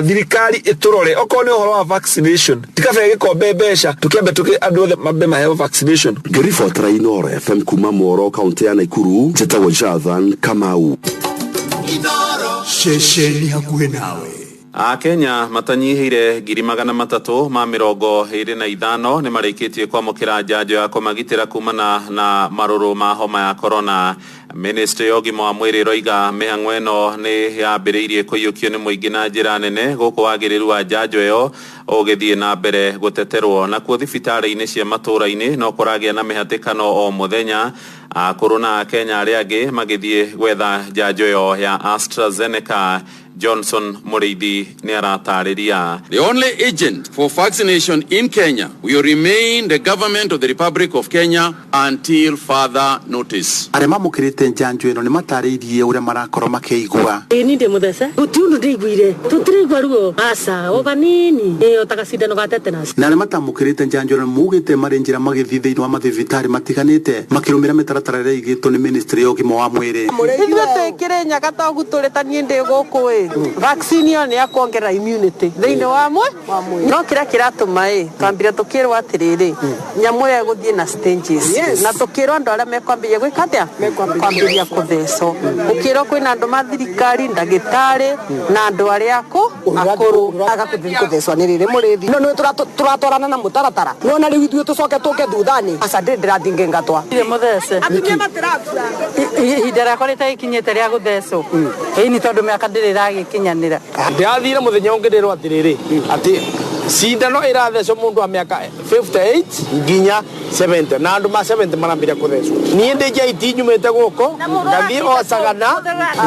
Thirikari ĩtũrore okorwo nĩ ũhoro wa vaccination, tikabe gĩkombe mbeca tũkĩambe tũkĩ andũ othe mambe maheo vaccination. Ngĩribotera Inooro FM kuma Moro kaunti ya Nakuru, njĩtagwo Jathan Kamau. Ceceni hakuhĩ nawe. Akenya matanyihĩire 325,000 nĩ marĩkĩtie kwamũkĩra njanjo ya kũmagitĩra kumana na marũrũ ma homa ya korona. Ministry ya ũgima wa mwĩrĩ ĩroiga mĩhang'o ĩno nĩ yambĩrĩirie kũiyũkio nĩ mũingĩ na njĩra nene gũkũ wagĩrĩru wa njanjo ĩyo ũgĩthiĩ na mbere gũteterwo. Nakuo thibitarĩ-inĩ cia matũũra-inĩ no kũragĩa na mĩhatĩkano o mũthenya, akũrũ na Akenya arĩa angĩ magĩthiĩ gwetha njanjo ĩyo ya AstraZeneca. Johnson Muriithi nĩ aratarĩria. The only agent for vaccination in Kenya will remain the government of the Republic of Kenya until further notice. Arĩa mamũkĩrĩte njanjo ĩno nĩ matarĩirie ũrĩa marakorwo makĩigua. Ĩĩ niĩ ndĩ mũthece, gũtirĩ ũndũ ndĩiguire, tũtiraigua ruo, aca, o vanini, ĩĩ o ta gacindano ga tetanus. Na arĩa matamũkĩrĩte njanjo ĩno maugĩte marĩ njĩra magĩthiĩ thĩinĩ wa mathibitarĩ matiganĩte makĩrũmĩrĩra mĩtaratara ĩrĩa ĩigĩtwo nĩ ministry ya ũgima wa mwĩrĩ. Ithuĩ twĩkĩre nyaga ta ũguo tũrĩ ta niĩ ndĩ gũkũ ĩ, vaccine ĩyo nĩ ya kuongerera immunity thĩinĩ wa mwĩrĩ. No kĩrĩa kĩratũma ĩ, twambire tũkĩrwo atĩrĩrĩ, nyamũ ĩyo ĩgũthiĩ na stages, na tũkĩrwo andũ arĩa mekwambĩrĩria gwĩka atĩa, kwambĩrĩria kũthecwo, ũkĩrwo kwĩna andũ ma thirikari, ndagĩtarĩ na andũ arĩa akũrũ. Aga kũthiĩ kũthecwo nĩ rĩrĩ mũrĩthi, no nĩ tũratwarana na mũtaratara, nĩwona rĩu ithuĩ tũcoke tũke thutha-inĩ, aca ndĩrĩ ndĩrathiĩ ngĩngatwa. Ndirĩ mũthece. Atumia matirakua. Ihinda rĩakwa rĩtagĩkinyĩte rĩa gũthecwo, ĩni tondũ mĩaka ndĩrĩ ĩragĩkinyanĩra. Ndĩrathire mũthenya ũngĩ ndĩrwo atĩrĩrĩ, atĩ Cindano ĩrathecwo mũndũ wa mĩaka 58 nginya 70 na andũ ma 70 marambĩrĩria kũthecwo. Niĩ ndĩ JT nyumĩte gũkũ ngathiĩ o Sagana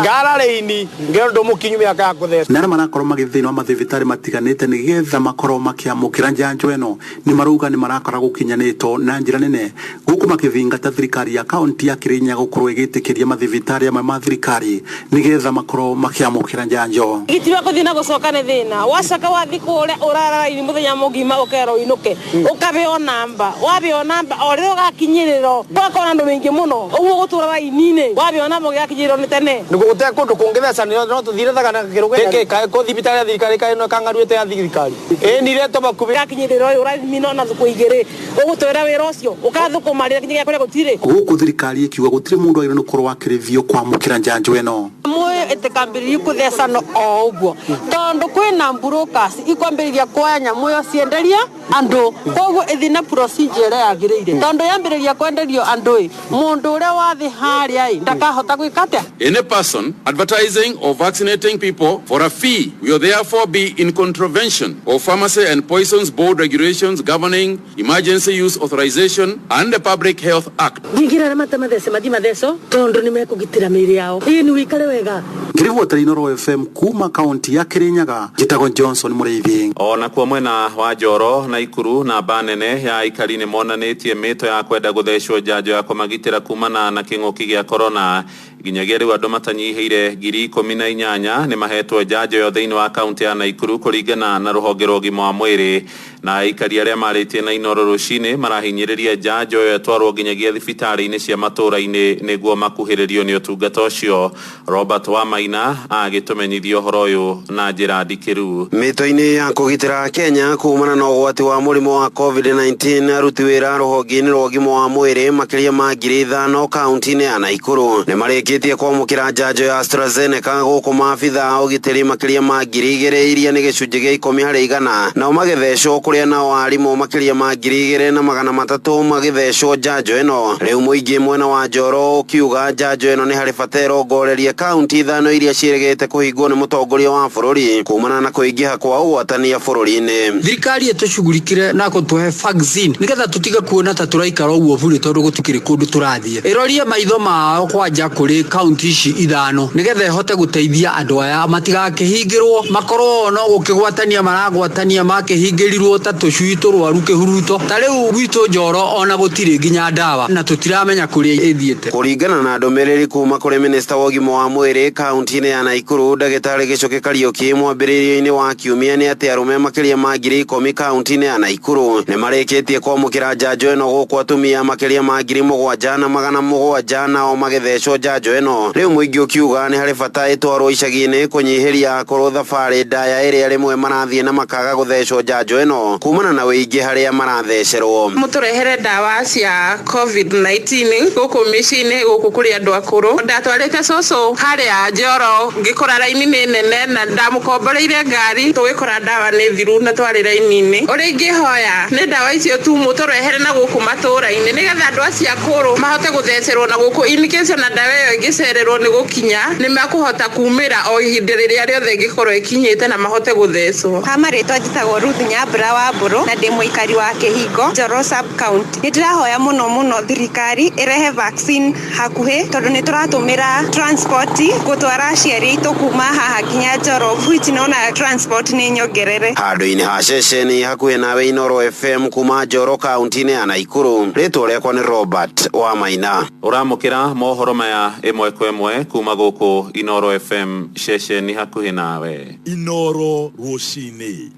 ngara raini ngerwo ndũmũkinyu mĩaka ya kũthecwo. Na arĩa marakorwo magĩthiĩ thĩinĩ wa mathibitarĩ matiganĩte nĩgetha makorwo makĩamũkĩra njanjo ĩno nĩ marauga nĩ marakora gũkinyanĩtwo na njĩra nene gũkũ makĩthingata thirikari ya kaunti ya Kĩrĩnyaga gũkorwo ĩgĩtĩkĩria mathibitarĩ amwe ma thirikari nĩgetha makorwo makĩamũkĩra njanjo. Gĩtiwa kũthiĩ na gũcoka nĩ thĩna wacoka wathiĩ kũrĩa ũrara raini mũthenya mũgima ũkerwo ũinũke ũkabeo namba wabeo namba o rĩrĩa ũgakinyĩrĩrwo gũgakorwo na andũ maingĩ mũno ũguo gũtũra raini-inĩ wabeo namba ũgĩgakinyĩrĩrwo nĩ tene. Nĩguo gũte kũndũ kũngĩthecanĩrio no tũthire Thagana kĩrũgĩ gĩkĩ kaĩ kũ thibitarĩ ya thirikari kaĩ no kang'aruĩte ya thirikari ĩĩ nĩ iretwo bakubĩ gakinyĩrĩrwo ĩ ũrathimino na thukũ igĩrĩ ũgũtwĩra wĩra ũcio ũkathũkũma rĩrĩa nginya kũrĩa gũtirĩ. Gũkũ thirikari ĩkiuga gũtirĩ mũndũ agĩrĩirwo nĩ gũkorwo akĩrĩthio kwamũkĩra njanjo ĩno. Mũĩ ĩtĩkambĩrĩrie kũthecano o ũguo tondũ kwĩna brokers ikwambĩrĩria kuoya nyamũ ĩyo cienderia andũ koguo ĩthiĩ na procedure ĩrĩa yagĩrĩire tondũ yambĩrĩria kwenderio andũ ĩ mũndũ ũrĩa wathiĩ harĩa ĩ ndakahota gwĩka atĩa. Any person advertising or vaccinating people for a fee will therefore be in contravention of Pharmacy and Poisons Board regulations governing emergency use authorization and the Public Health Act. Ndingĩra arĩa matamathece mathiĩ mathecwo tondũ nĩ mekũgitĩra mĩĩrĩ yao. Ĩĩ nĩ wĩikare wega. Ngĩribotera Inooro FM kuma kaunti ya Kĩrĩnyaga njĩtagwo Johnson Mũrĩithi. Ona kuo mwena wa Njoro na Ikuru namba nene ya aikari nĩ monanĩtie mĩto ya kwenda gũthecwo njanjo ya kũmagitĩra kumana na kĩng'ũki gĩa korona. Nginyagia rĩu andũ matanyihĩire 18,000 nĩ mahetwo njanjo ĩyo thĩinĩ wa kaunti ya Naikuru kũringana na rũhonge rwa ũgima wa mwĩrĩ. Na aikari arĩa marĩtie na Inooro rũcinĩ marahinyĩrĩria njanjo ĩyo ĩtwarwo nginyagia thibitarĩ-inĩ cia matũũra-inĩ nĩguo makuhĩrĩrio nĩ ũtungata ũcio. Robert Wamaina agĩtũmenyithia ũhoro ũyũ na njĩra ndikĩru. Mĩto-inĩ ya kũgitĩra Kenya kumana na ũgwati wa mũrimũ wa COVID-19 aruti wĩra rũhonge-inĩ rwa ũgima wa mwĩrĩ makĩria ma 5,000 kaunti-inĩ ya Naikuru nĩ marĩkĩtie kwamũkĩra njanjo ya AstraZeneca gũkũ maabitha a ũgitĩri makĩria ma 2,000 iria nĩ gĩcunjĩ gĩa 10 harĩ igana nao magĩthecwo kũrĩa nao arimũ makĩria ma 2,300 magĩthecwo njanjo ĩno. Rĩu mũingĩ mwena wa Njoro ũkiuga njanjo ĩno nĩ harĩ bata ĩrongorerie kaunti 5 iria ciĩrĩgĩte kũhingwo nĩ mũtongoria wa bũrũri kumana na kũingĩha kwa ũgwatania bũrũri-inĩ. Thirikari ĩtũcugurikire na kũtũhe vaccine nĩgetha tũtige kuona ta tũraikara ũguo bure tondũ gũtikĩrĩ kũndũ tũrathiĩ. Ĩrorie maitho mao kwanja kũrĩ kaunti ici 5 nĩgetha ĩhote gũteithia andũ aya matigakĩhingĩrwo makorwo no gũkĩgwatania maragwatania makĩhingĩrirwo ta tũcui tũrwaru kĩhuruto. Ta rĩu gwitũ Njoro ona gũtirĩ nginya ndawa na tũtiramenya kũrĩa ĩthiĩte. Kũringana na ndũmĩrĩri kuma kũrĩ minista wa ũgima wa mwĩrĩ kaunti-inĩ ya Naikuru ndagĩtarĩ Gĩchũkĩ Kariũki mwambĩrĩrio-inĩ wa kiumia nĩ atĩ arũme makĩria ma 10,000 kaunti-inĩ ya Naikuru nĩ marĩkĩtie kwamũkĩra njanjo ĩno gũkũ atumia makĩria ma 7,700 nao magĩthecwo njanjo ĩno. Rĩu mũingĩ ũkiuga nĩ harĩ bata ĩtwarwo icagi-inĩ kũnyihĩria akũrũ thabarĩ ndaya ĩrĩa rĩmwe marathiĩ na makaga gũthecwo njanjo ĩno kumana na wĩingĩ harĩa marathecerwo. Mũtũrehere ndawa cia COVID-19 gũkũ mĩciĩ-inĩ gũkũ kũrĩ andũ akũrũ. Ndatwarĩte cũcũ harĩa Njoro ngĩkora raini nĩ nene na ndamũkomboreire ngari tũgĩkora ndawa nĩ thiru na twarĩ raini-inĩ. Ũrĩa ingĩhoya nĩ ndawa icio tu mũtũrehere na gũkũ matũũra-inĩ nĩgetha andũ acio akũrũ mahote gũthecerwo na gũkũ in case ona ndawa ĩyo ĩngĩcererwo nĩ gũkinya nĩ makũhota kumĩra o ihinda rĩrĩa rĩothe ĩngĩkorwo ĩkinyĩte na mahote gũthecwo. Ha marĩtwa njĩtagwo Ruth Nyambura wa Mbũrũ na ndĩ mũikari wa Kĩhingo Njoro sub county. Nĩ ndĩrahoya mũno mũno thirikari ĩrehe vaccine hakuhĩ tondũ nĩ tũratũmĩra transport gũtwara aciari aitũ kuma haha nginya Njoro which nona transport nĩ nyongerere. Handũ-inĩ ha ceceni hakuhĩ nawe Inooro FM kuma Njoro kaunti-inĩ ya Naikuru rĩtwa rĩakwa nĩ Robert Wamaina. Ũramũkĩra mohoro maya ĩmwe kwa ĩmwe kuma gũkũ Inooro FM ceceni hakuhĩ nawe. Inooro rũcinĩ.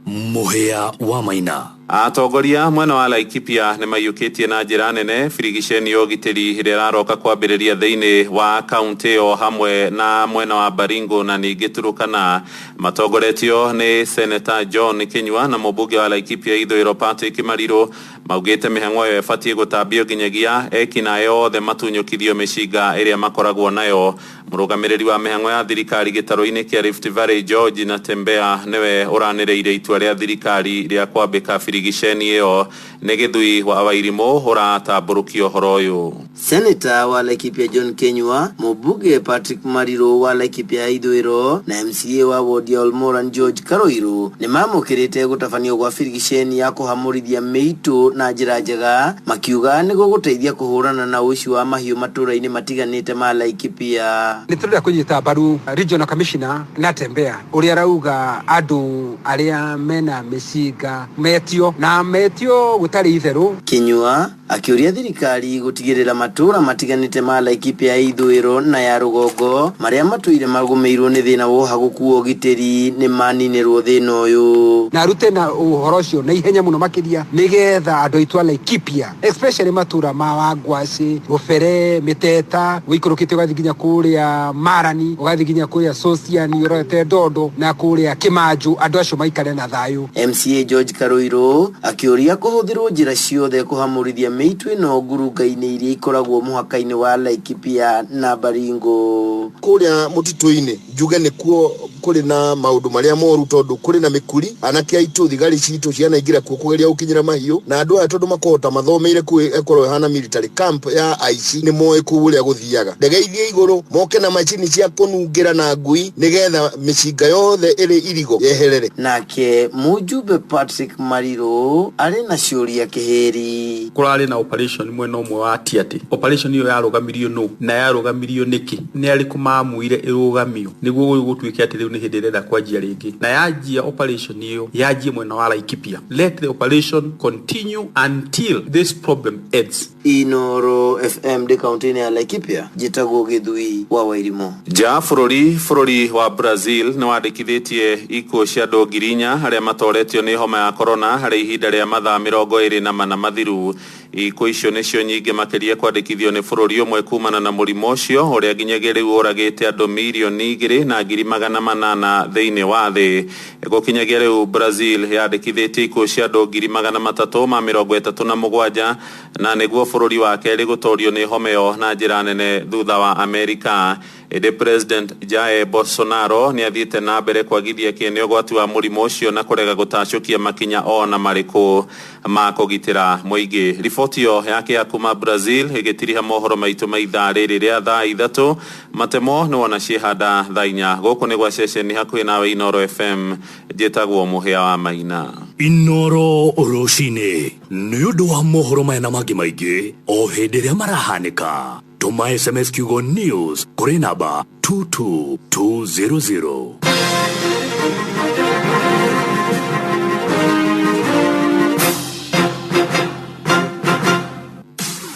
Mũhĩa wa Maina. Atongoria mwena wa Laikipia nĩ maiyũkĩtie na njĩra nene birigiceni ya ũgitĩri ĩrĩa ĩraroka kwambĩrĩria thĩinĩ wa kaunti ĩyo hamwe na mwena wa Baringo na ningĩ Turukana. Matongoretio nĩ Seneta John Kinyua na mũmbunge wa Laikipia ithũĩro Patrick Mariru maugĩte mĩhang'o ĩyo ĩbatiĩ gũtambio nginyagia ekinaĩ othe matunyũkithio mĩcinga ĩrĩa makoragwo nayo. Mũrũgamĩrĩri wa mĩhang'o ya thirikari gĩtarũ-inĩ kĩa Rift Valley George Natembeya nĩwe ũranĩrĩire itua rĩa thirikari rĩa kwambĩka birigiceni ĩyo. Nĩ Gĩthui wa Wairimũ ũratambũrũkia ũhoro ũyũ. Seneta wa Laikipia John Kenyua, mũmbunge Patrick Mariru wa Laikipia ya Ithũĩro na MCA wa wodi ya Olmoran George Karoiru nĩ mamũkĩrĩte gũtabanio gwa birigiceni ya kũhamũrithia mĩitũ na njĩra njega, makiuga nĩ gũgũteithia kũhũrana na ũici wa mahiũ matũũra-inĩ matiganĩte ma Laikipia. Nĩ tũrenda kũnyita mbaru regional commissioner Natembeya ũrĩa arauga andũ arĩa mena mĩcinga metio na metio gũtarĩ itherũ. Kinyua akĩũria thirikari gũtigĩrĩra matũũra matiganĩte ma Laikipia ya Ithũĩro na ya rũgongo marĩa matũire magũmĩirwo nĩ thĩna wa ũhagũku wa ũgitĩri nĩ maninĩrwo thĩna ũyũ. Na arute na ũhoro ũcio na ihenya mũno makĩria nĩgetha andũ aitũ a Laikipia especially matũũra ma Wangwacĩ, Rũbere, Mĩteta, ũikũrũkĩte ũgathiĩ nginya kũrĩa Marani, ũgathiĩ nginya kũrĩa Sosiani ũrorete Ndondo na kũrĩa Kĩmanjũ, andũ acio maikare na thayũ. MCA George Karoiro akĩũria kũhũthĩrwo njĩra ciothe kũhamũrithia mĩitũ ĩno ngurunga-inĩ iria ikoragwo mũhaka-inĩ wa Laikipia na Baringo. Kũrĩa mũtitũ-inĩ njuge nĩkuo kũrĩ na maũndũ marĩa moru tondũ kũrĩ na mĩkuri, anake aitũ thigari citũ cianaingĩra kuo kũgeria gũkinyĩra mahiũ, na andũ aya tondũ makũhota mathomeire kũu ĩkorwo ĩhana military camp ya aici nĩ moĩ kũu ũrĩa gũthiaga. Ndege ithiĩ igũrũ moke na macini cia kũnungĩra na ngui nĩgetha mĩcinga yothe ĩrĩ irigo yeherere. Nake mũjumbe Patrick Mariru arĩ na ciũria kĩhĩri. Kũrarĩ na operation mwena ũmwe wa Tiaty. Operation ĩyo yarũgamirio nũ na yarũgamirio nĩkĩ? Nĩ arĩkũ mamuire ĩrũgamio nĩguo gũyũ gũtuĩke atĩ rĩu nĩ hĩndĩ ĩrenda kwanjia rĩngĩ? Na yanjia operation ĩyo yanjie mwena wa Laikipia. Let the operation continue until this problem ends. Inoro FM ndĩ kaunti-inĩ ya Laikipia, njĩtagwo Gĩthui wa Wairimũ. Nja ya bũrũri, bũrũri wa Brazil nĩ wandĩkithĩtie ikuũ cia andũ 4,000 arĩa matoretio nĩ homa ya corona harĩ ihinda rĩa mathaa 24 mathiru. Ikuũ icio nĩcio nyingĩ makĩria kwandĩkithio nĩ bũrũri ũmwe kumana na mũrimũ ũcio ũrĩa nginyagia rĩu ũragĩte andũ 2,800,000 thĩinĩ wa thĩ. Gũkinyagia rĩu Brazil yandĩkithĩtie ikuũ cia andũ 337,000 na nĩguo bũrũri wa kerĩ gũtorio nĩ homa ĩyo na njĩra nene thutha wa Amerika. Ĩndĩ President Jair Bolsonaro nĩ athiĩte na mbere kwagithia kĩene ũgwati wa mũrimũ ũcio na kũrega gũtacũkia makinya ona marĩkũ ma kũgitĩra mũingĩ. Riboti ĩyo yake ya kuma Brazil ĩgĩtiriha mohoro maitũ ma ithaa rĩrĩ rĩa thaa 3 matemo nĩ wona ciĩhanda thaa 4. Gũkũ nĩ gwa ceceni hakuhĩ nawe Inoro FM, njĩtagwo Mũhĩa wa Maina. Inoro rũcinĩ nĩ ũndũ wa mohoro maya na mangĩ maingĩ o hĩndĩ ĩrĩa marahanĩka. Tũma SMS kiugo news kũrĩ namba 22200.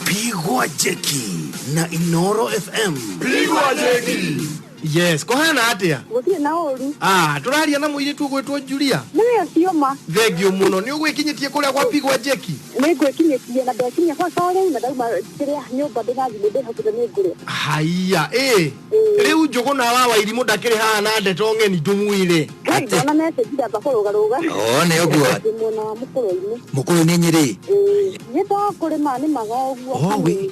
Pigwa jeki na Inoro FM. Pigwa jeki. Yes, kũhana atĩa? Gũtirĩ na ũru. Ah, tũraria na mũirĩtu ũgwĩtwo Julia. Nĩwe ũcio ma. Thengiũ mũno, nĩ ũgwĩkinyĩtie kũrĩa gwa Pigwa jeki? Nĩ ngwĩkinyĩtie na ndekinyia gwakwa rĩu na ndauma kĩrĩa nyũmba ndĩna thimũ ndĩhokete nĩ ngũrĩa. Haiya, ĩ. Rĩu Njũgũna wa Wairimũ ndakĩrĩ haha na ndeto ng'eni ndũmwĩre. Ngai, ndona message ndamba kũrũgarũga. Oo, nĩ ũguo. Ndĩ mwena wa Mũkũrwe-inĩ. Mũkũrwe nĩ Nyĩrĩ? Ĩĩ, nĩ to kũrĩma nĩmaga ũguo. Oh, wĩ.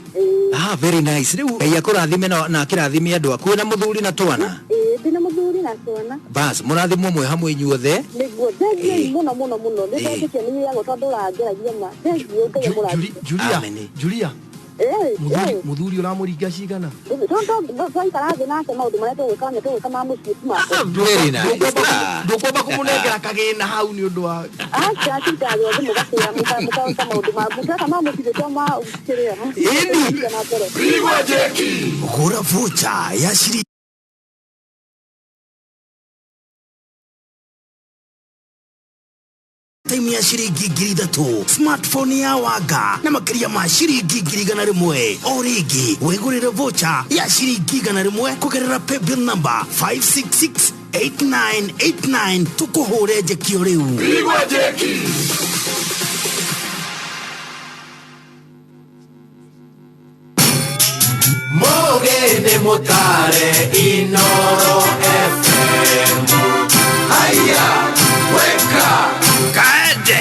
Ah, very nice. Rĩu Ngai akũrathime na akĩrathime andũ aku na mũthuri na twana. Ĩĩ, ndĩna mũthuri na twana. Bas, mũrathimwo mwĩ hamwe inyuothe. Nĩguo, thengiũi mũno mũno mũno. Nĩ ndetĩkia nĩ wĩyagwo tondũ ũrangeragia ma. Thengiũ, Ngai amũrathime. Julia, Julia. Mũthuri ũramũringa cigana? Twaikara thĩ nake maũndũ marĩa tũgwĩka nĩ tũgwĩka ma mũciĩ ti makwa. Very nice. Ndũkwamba kũmũnengera kagĩna hau nĩ ũndũ wa Aca tindagĩra thimũ gakĩra mũkaruta maũndũ ma mũteka ma mũciĩ to ma kĩrĩa. Ĩni. Pigwa jeki. Gũra vocha ya shiringi time ya shiringi 3,000, smartphone ya wanga na makĩria ma shiringi 101,000. O rĩngĩ wĩgũrĩre vocha ya shiringi 101 kũgerera paybill number 5668989 tũkũhũre njeki o rĩu. Pigwa jeki. Mũgeni mũtare Inoro FM. Haya, weka kaende.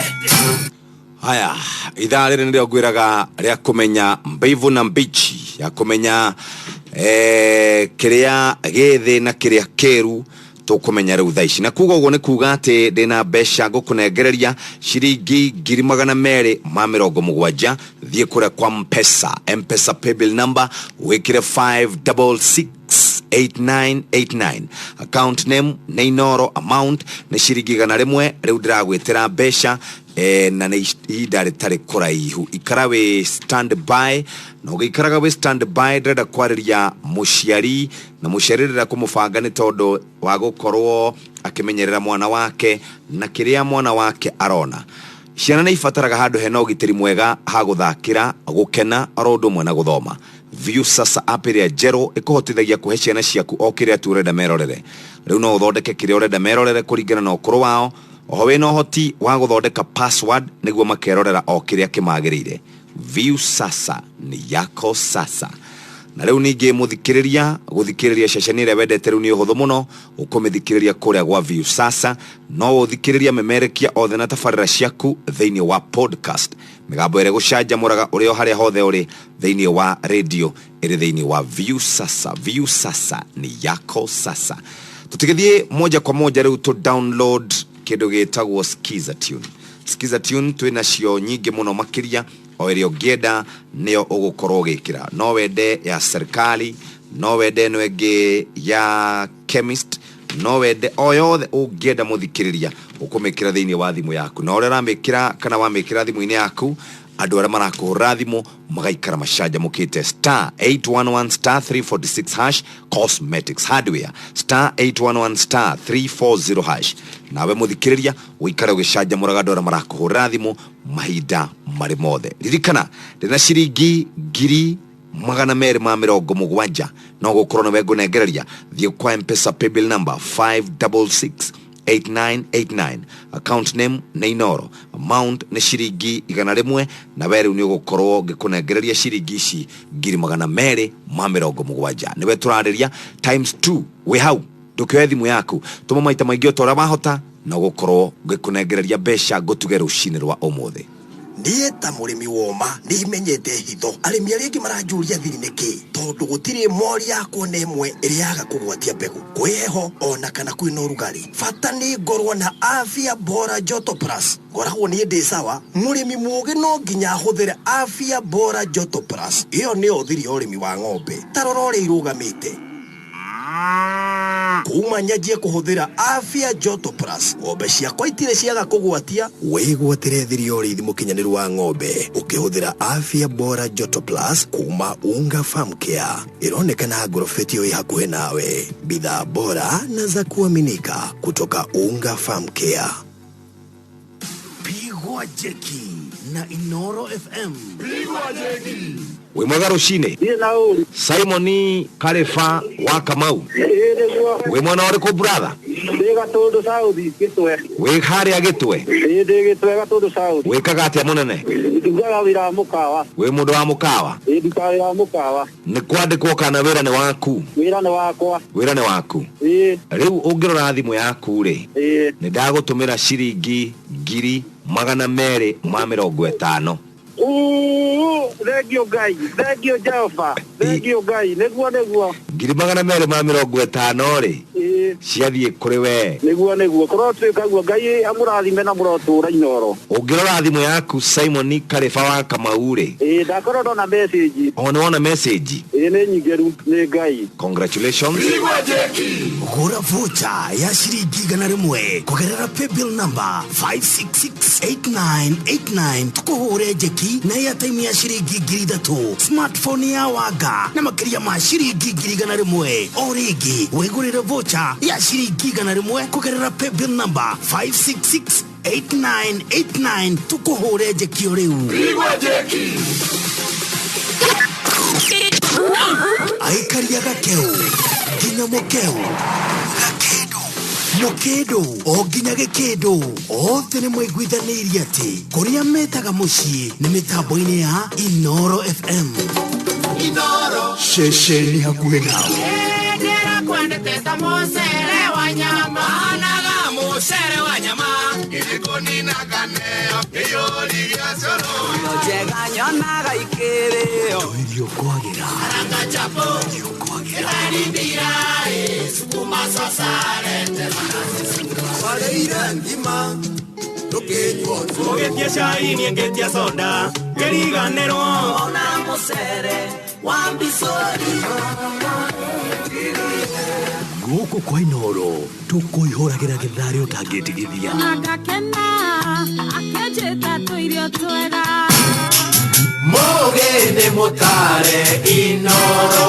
Haya, ithaa rĩrĩ nĩrĩo ngwĩraga rĩa kũmenya mbivu na mbichi, ya kũmenya kĩrĩa gĩthĩ na kĩrĩa kĩru. Tũkũmenya rĩu thaa ici. Na kuga ũguo nĩ kuga atĩ ndĩna mbeca ngũkũnengereria ciringi 270,000. Thiĩ kũrĩa kwa Mpesa, Mpesa paybill number wĩkĩre 566 8989, account name nĩ Inoro, amount nĩ ciringi 100. Rĩu ndĩragwĩtĩra mbeca na nĩ ihinda rĩtarĩ kũraihu. Ikara wĩ stand by, na ũgĩikaraga wĩ stand by, ndĩrenda kwarĩria mũciari, na mũciari ndĩrenda kũmũbanga nĩ tondũ wa gũkorwo akĩmenyerera mwana wake na kĩrĩa mwana wake arona. Ciana nĩ ibataraga handũ hena ũgitĩri mwega ha gũthakĩra, gũkena, oro ũndũ ũmwe na gũthoma. Viusasa app ĩrĩa njerũ ĩkũhotithagia kũhe ciana ciaku o kĩrĩa tu ũrenda merorere. Rĩu no ũthondeke kĩrĩa ũrenda merorere kũringana na ũkũrũ wao. Oho wĩna ũhoti wa gũthondeka password nĩguo makerorera o kĩrĩa kĩmagĩrĩire. Viusasa ni yako sasa. Na rĩu ningĩ mũthikĩrĩria, gũthikĩrĩria ceceni ĩrĩa wendete rĩu nĩ ũhũthũ mũno. Ũkũmĩthikĩrĩria kũrĩa gwa Viusasa. No ũthikĩrĩria memerekia othe na tabarĩra ciaku thĩinĩ wa podcast, mĩgambo ĩrĩa gũcanjamũraga ũrĩ o harĩa hothe ũrĩ thĩinĩ wa radio ĩrĩ thĩinĩ wa Viusasa. Viusasa ni yako sasa. Tũtigĩthiĩ moja kwa moja rĩu tũ download kĩndũ gĩtagwo Skiza Tune. Skiza Tune twĩ nacio nyingĩ mũno makĩria, o ĩrĩa ũngĩenda nĩyo ũgũkorwo ũgĩkĩra. No wende ya serikali, no wende ĩno ĩngĩ ya chemist, no wende o yothe ũngĩenda mũthikĩrĩria, ũkũmĩkĩra thĩinĩ wa thimũ yaku. Na ũrĩa ũramĩkĩra kana wamĩkĩra thimũ-inĩ yaku, andũ arĩa marakũhũrĩra thimũ magaikara macanjamũkĩte. Star 811 star 346 hash, cosmetics hardware, star 811 star 340 hash. Nawe mũthikĩrĩria ũikare ũgĩcanjamũraga andũ arĩa marakũhũrĩra thimũ mahinda marĩ mothe. Ririkana ndĩna ciringi 270,000, no gũkorwo nĩwe ngũnengereria. Thiĩ kwa Mpesa paybill number 566 8989, account name nĩ Inoro, amount nĩ ciringi 100, na we rĩu nĩ ũgũkorwo ngĩkũnengereria ciringi ici 270,000. Nĩwe tũrarĩria times 2. Wĩ hau, ndũkĩoe thimũ yaku, tũma maita maingĩ o ta ũrĩa wahota, na ũgũkorwo ngĩkũnengereria mbeca ngũtuge rũcinĩ rwa ũmũthĩ. Niĩ ta mũrĩmi woma nĩ imenyete hitho. Arĩmi arĩa angĩ maranjũria thiri nĩkĩ, tondũ gũtirĩ mori yakwa na ĩmwe ĩrĩa yaga kũgwatia mbegũ kwĩ heho ona kana kwĩna ũrugarĩ. Bata nĩ ngorwo na Afya Bora Joto Plus, ngoragwo niĩ ndĩ sawa. Mũrĩmi mũũgĩ no nginya ahũthĩre Afya Bora Joto Plus. Ĩyo nĩyo thiri ya ũrĩmi wa ng'ombe. Ta rora ũrĩa irũgamĩte. Kuma nyanjie kũhũthĩra Afya Joto Plus, ng'ombe ciakwa itirĩ ciaga kũgwatia. Wĩgwatĩre thiri ya ũrĩithi mũkinyanĩru wa ng'ombe ũkĩhũthĩra Afya Bora Joto Plus kuma Unga Farm Care. Ĩronekana ngorobetio ĩ hakuhĩ nawe. Bidhaa bora na za kuaminika kutoka Unga Farm Care. Pigwa jeki na Inoro FM. Pigwa jeki. Wĩ mwega rũcinĩ. Simoni Kareba wa Kamau, wĩ mwena ũrĩkũ, brother? Ndĩ Gatũndũ South, Gĩtwe. Wĩ harĩa Gĩtwe? Ĩĩ, ndĩ Gĩtwe Gatũndũ South. Wĩkaga atĩa, mũnene? Ndutaga wĩra wa mũkawa. Wĩ mũndũ wa mũkawa? Ĩĩ, ndutaga wĩra wa mũkawa. Nĩ kwandĩkwo kana wĩra nĩ waku? Wĩra nĩ wakwa. Wĩra nĩ waku? Ĩĩ. Rĩu ũngĩrora thimũ yaku rĩ, Ĩĩ. nĩ ndagũtũmĩra ciringi 250,000. Thengio Ngai, thengio Jehova, thengio Ngai, nĩguo nĩguo. 250,000 rĩ, Ĩĩ. ciathiĩ kũrĩ we. Nĩguo nĩguo, kũrotuĩka guo. Ngai amũrathime na mũrotũra Inoro. Ũngĩrora thimũ yaku, Simon Kareba wa Kamau rĩ. Ĩĩ, ndakorwo ndona message. O nĩ wona message? Ĩĩ, nĩ nyingĩru nĩ Ngai. Congratulations. Gũra vocha ya ciringi 100 kũgerera paybill number 5668989, tũkũhũre njeki na airtime ya ciringi 3,000, smartphone ya wanga na makĩria ma ciringi 100,000. O rĩngĩ wĩgũrĩre vocha ya ciringi 100 kũgerera paybill number 5668989, tũkũhũre njeki o rĩu. Aikaria gakeu nginya mũkeu, gakĩndũ mũkĩndũ o nginya gĩkĩndũ, othe nĩ mwaiguithanĩirie atĩ kũrĩa metaga mũciĩ nĩ mĩtambo-inĩ ya Inoro FM. Ceceni hakuhĩ nawe. Ndĩrakwendete ta mũcere wa nyama. Mucere wa nyama Githĩkũnina nganeo Kĩyũri gĩa cũrũ Njega nyonaga ikĩrĩo Irio kwagĩra Karanga chapo Ĩrarindira Sukuma sosarete Warĩire ngima ndũkĩnyua Ũgĩtia cai niĩ ngĩtia soda ngĩriganĩrwo Ona mũcere wa mbicũri Gũkũ kwa Inooro tũkũihũragĩra gĩtharĩ ũtangĩtigithia. Agakena akĩnjĩta tũirio twega. Mũgĩ nĩ mũtare Inooro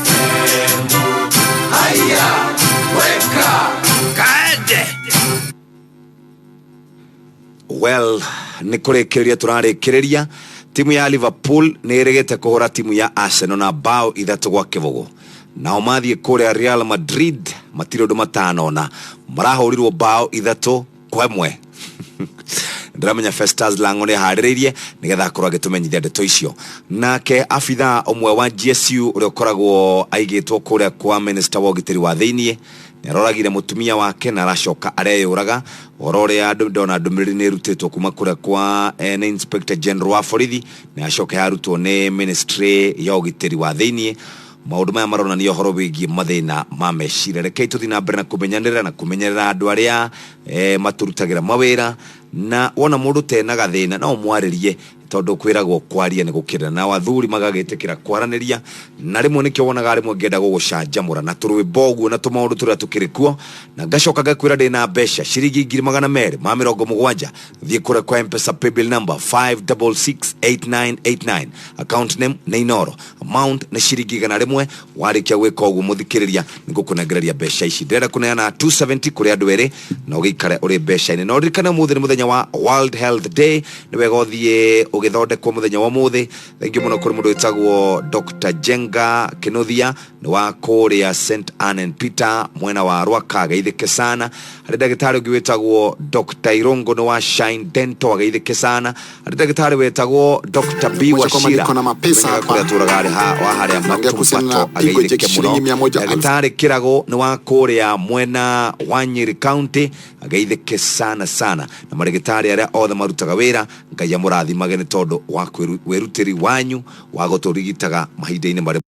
FM. Haya, weka kaende. Well, nä kå rä kä rä ria tå rarä kä rä ria timu ya Liverpool nä ä regete kå hå ra timu ya Arsenal na bao 3-0. Nao mathiä kå rä a Real Madrid matirä å ndå matanona, marahå rirwo bao 3-1. Ndĩramenya Festus Lango nĩ aharĩrĩirie nĩgetha akorwo agĩtũmenyithia ndeto icio. Nake abithaa ũmwe wa GSU ũrĩa ũkoragwo aigĩtwo kũrĩa kwa minister wa ũgitĩri wa thĩiniĩ nĩ aroragire mũtumia wake na aracoka areyũraga. Ũhoro ũrĩa andũ ndona ndũmĩrĩri nĩ ĩrutĩtwo kuma kũrĩa kwa nĩ Inspector General wa borithi na acoka yarutwo nĩ ministry ya ũgitĩri wa thĩiniĩ. Maũndũ maya maronania ũhoro wĩgiĩ mathĩna ma meciria. Rekei tũthiĩ na mbere na kũmenyanĩra na kũmenyerera andũ arĩa matũrutagĩra mawĩra, na wona mũndũ tena gathĩna no ũmwarĩrie, tondũ kwĩragwo kwaria nĩ gũkĩra, na athuri magagĩtĩkĩra kwaranĩria, na rĩmwe nĩkĩo wonaga rĩmwe ngĩenda gũgũcanjamũra na tũrwĩmbo ũguo na tũmaũndũ tũrĩa tũkĩrĩ kuo, na ngacoka ngakwĩra ndĩna mbeca ciringi 270,000. Thiĩ kũrĩa kwa M-Pesa paybill number 5668989, account name nĩ Inooro, amount nĩ ciringi 100. Warĩkia gwĩka ũguo mũthikĩrĩria, nĩ ngũkũnengereria mbeca ici. Ndĩrenda kũneana 270 kũrĩ andũ erĩ na ũgĩikare ũrĩ mbeca-inĩ. Na ũririkane ũmũthĩ nĩ mũthenya wa World Health Day, nĩ wega ũthiĩ ũgĩthondekwo mũthenya wa ũmũthĩ. Thengiũ mũno kũrĩ mũndũ wĩtagwo Dr. Jenga Kinuthia, nĩ wa kũrĩa St Anne and Peter mwena wa Rwaka, ageithĩke sana. Harĩ ndagĩtarĩ ũngĩ wĩtagwo Dr. Irungu, nĩ wa Shine Dental, ageithĩke sana. Harĩ ndagĩtarĩ wĩtagwo Dr. B Moja kwa Wachira, niko na mapesa menyaga kũrĩa hapa. atũraga arĩ wa harĩa Naongea kuhusiana na Matumbato, pigo ageithĩke jeki mũno. shilingi 100,000. Ndagĩtarĩ Kĩrago nĩ wa kũrĩa mwena wa Nyeri County, ageithĩke sana sana. Na marĩgĩtarĩ arĩa othe marutaga wĩra, Ngai amũrathimage nĩ tondũ wa wĩrutĩri wanyu wa gũtũrigitaga mahinda-inĩ marĩa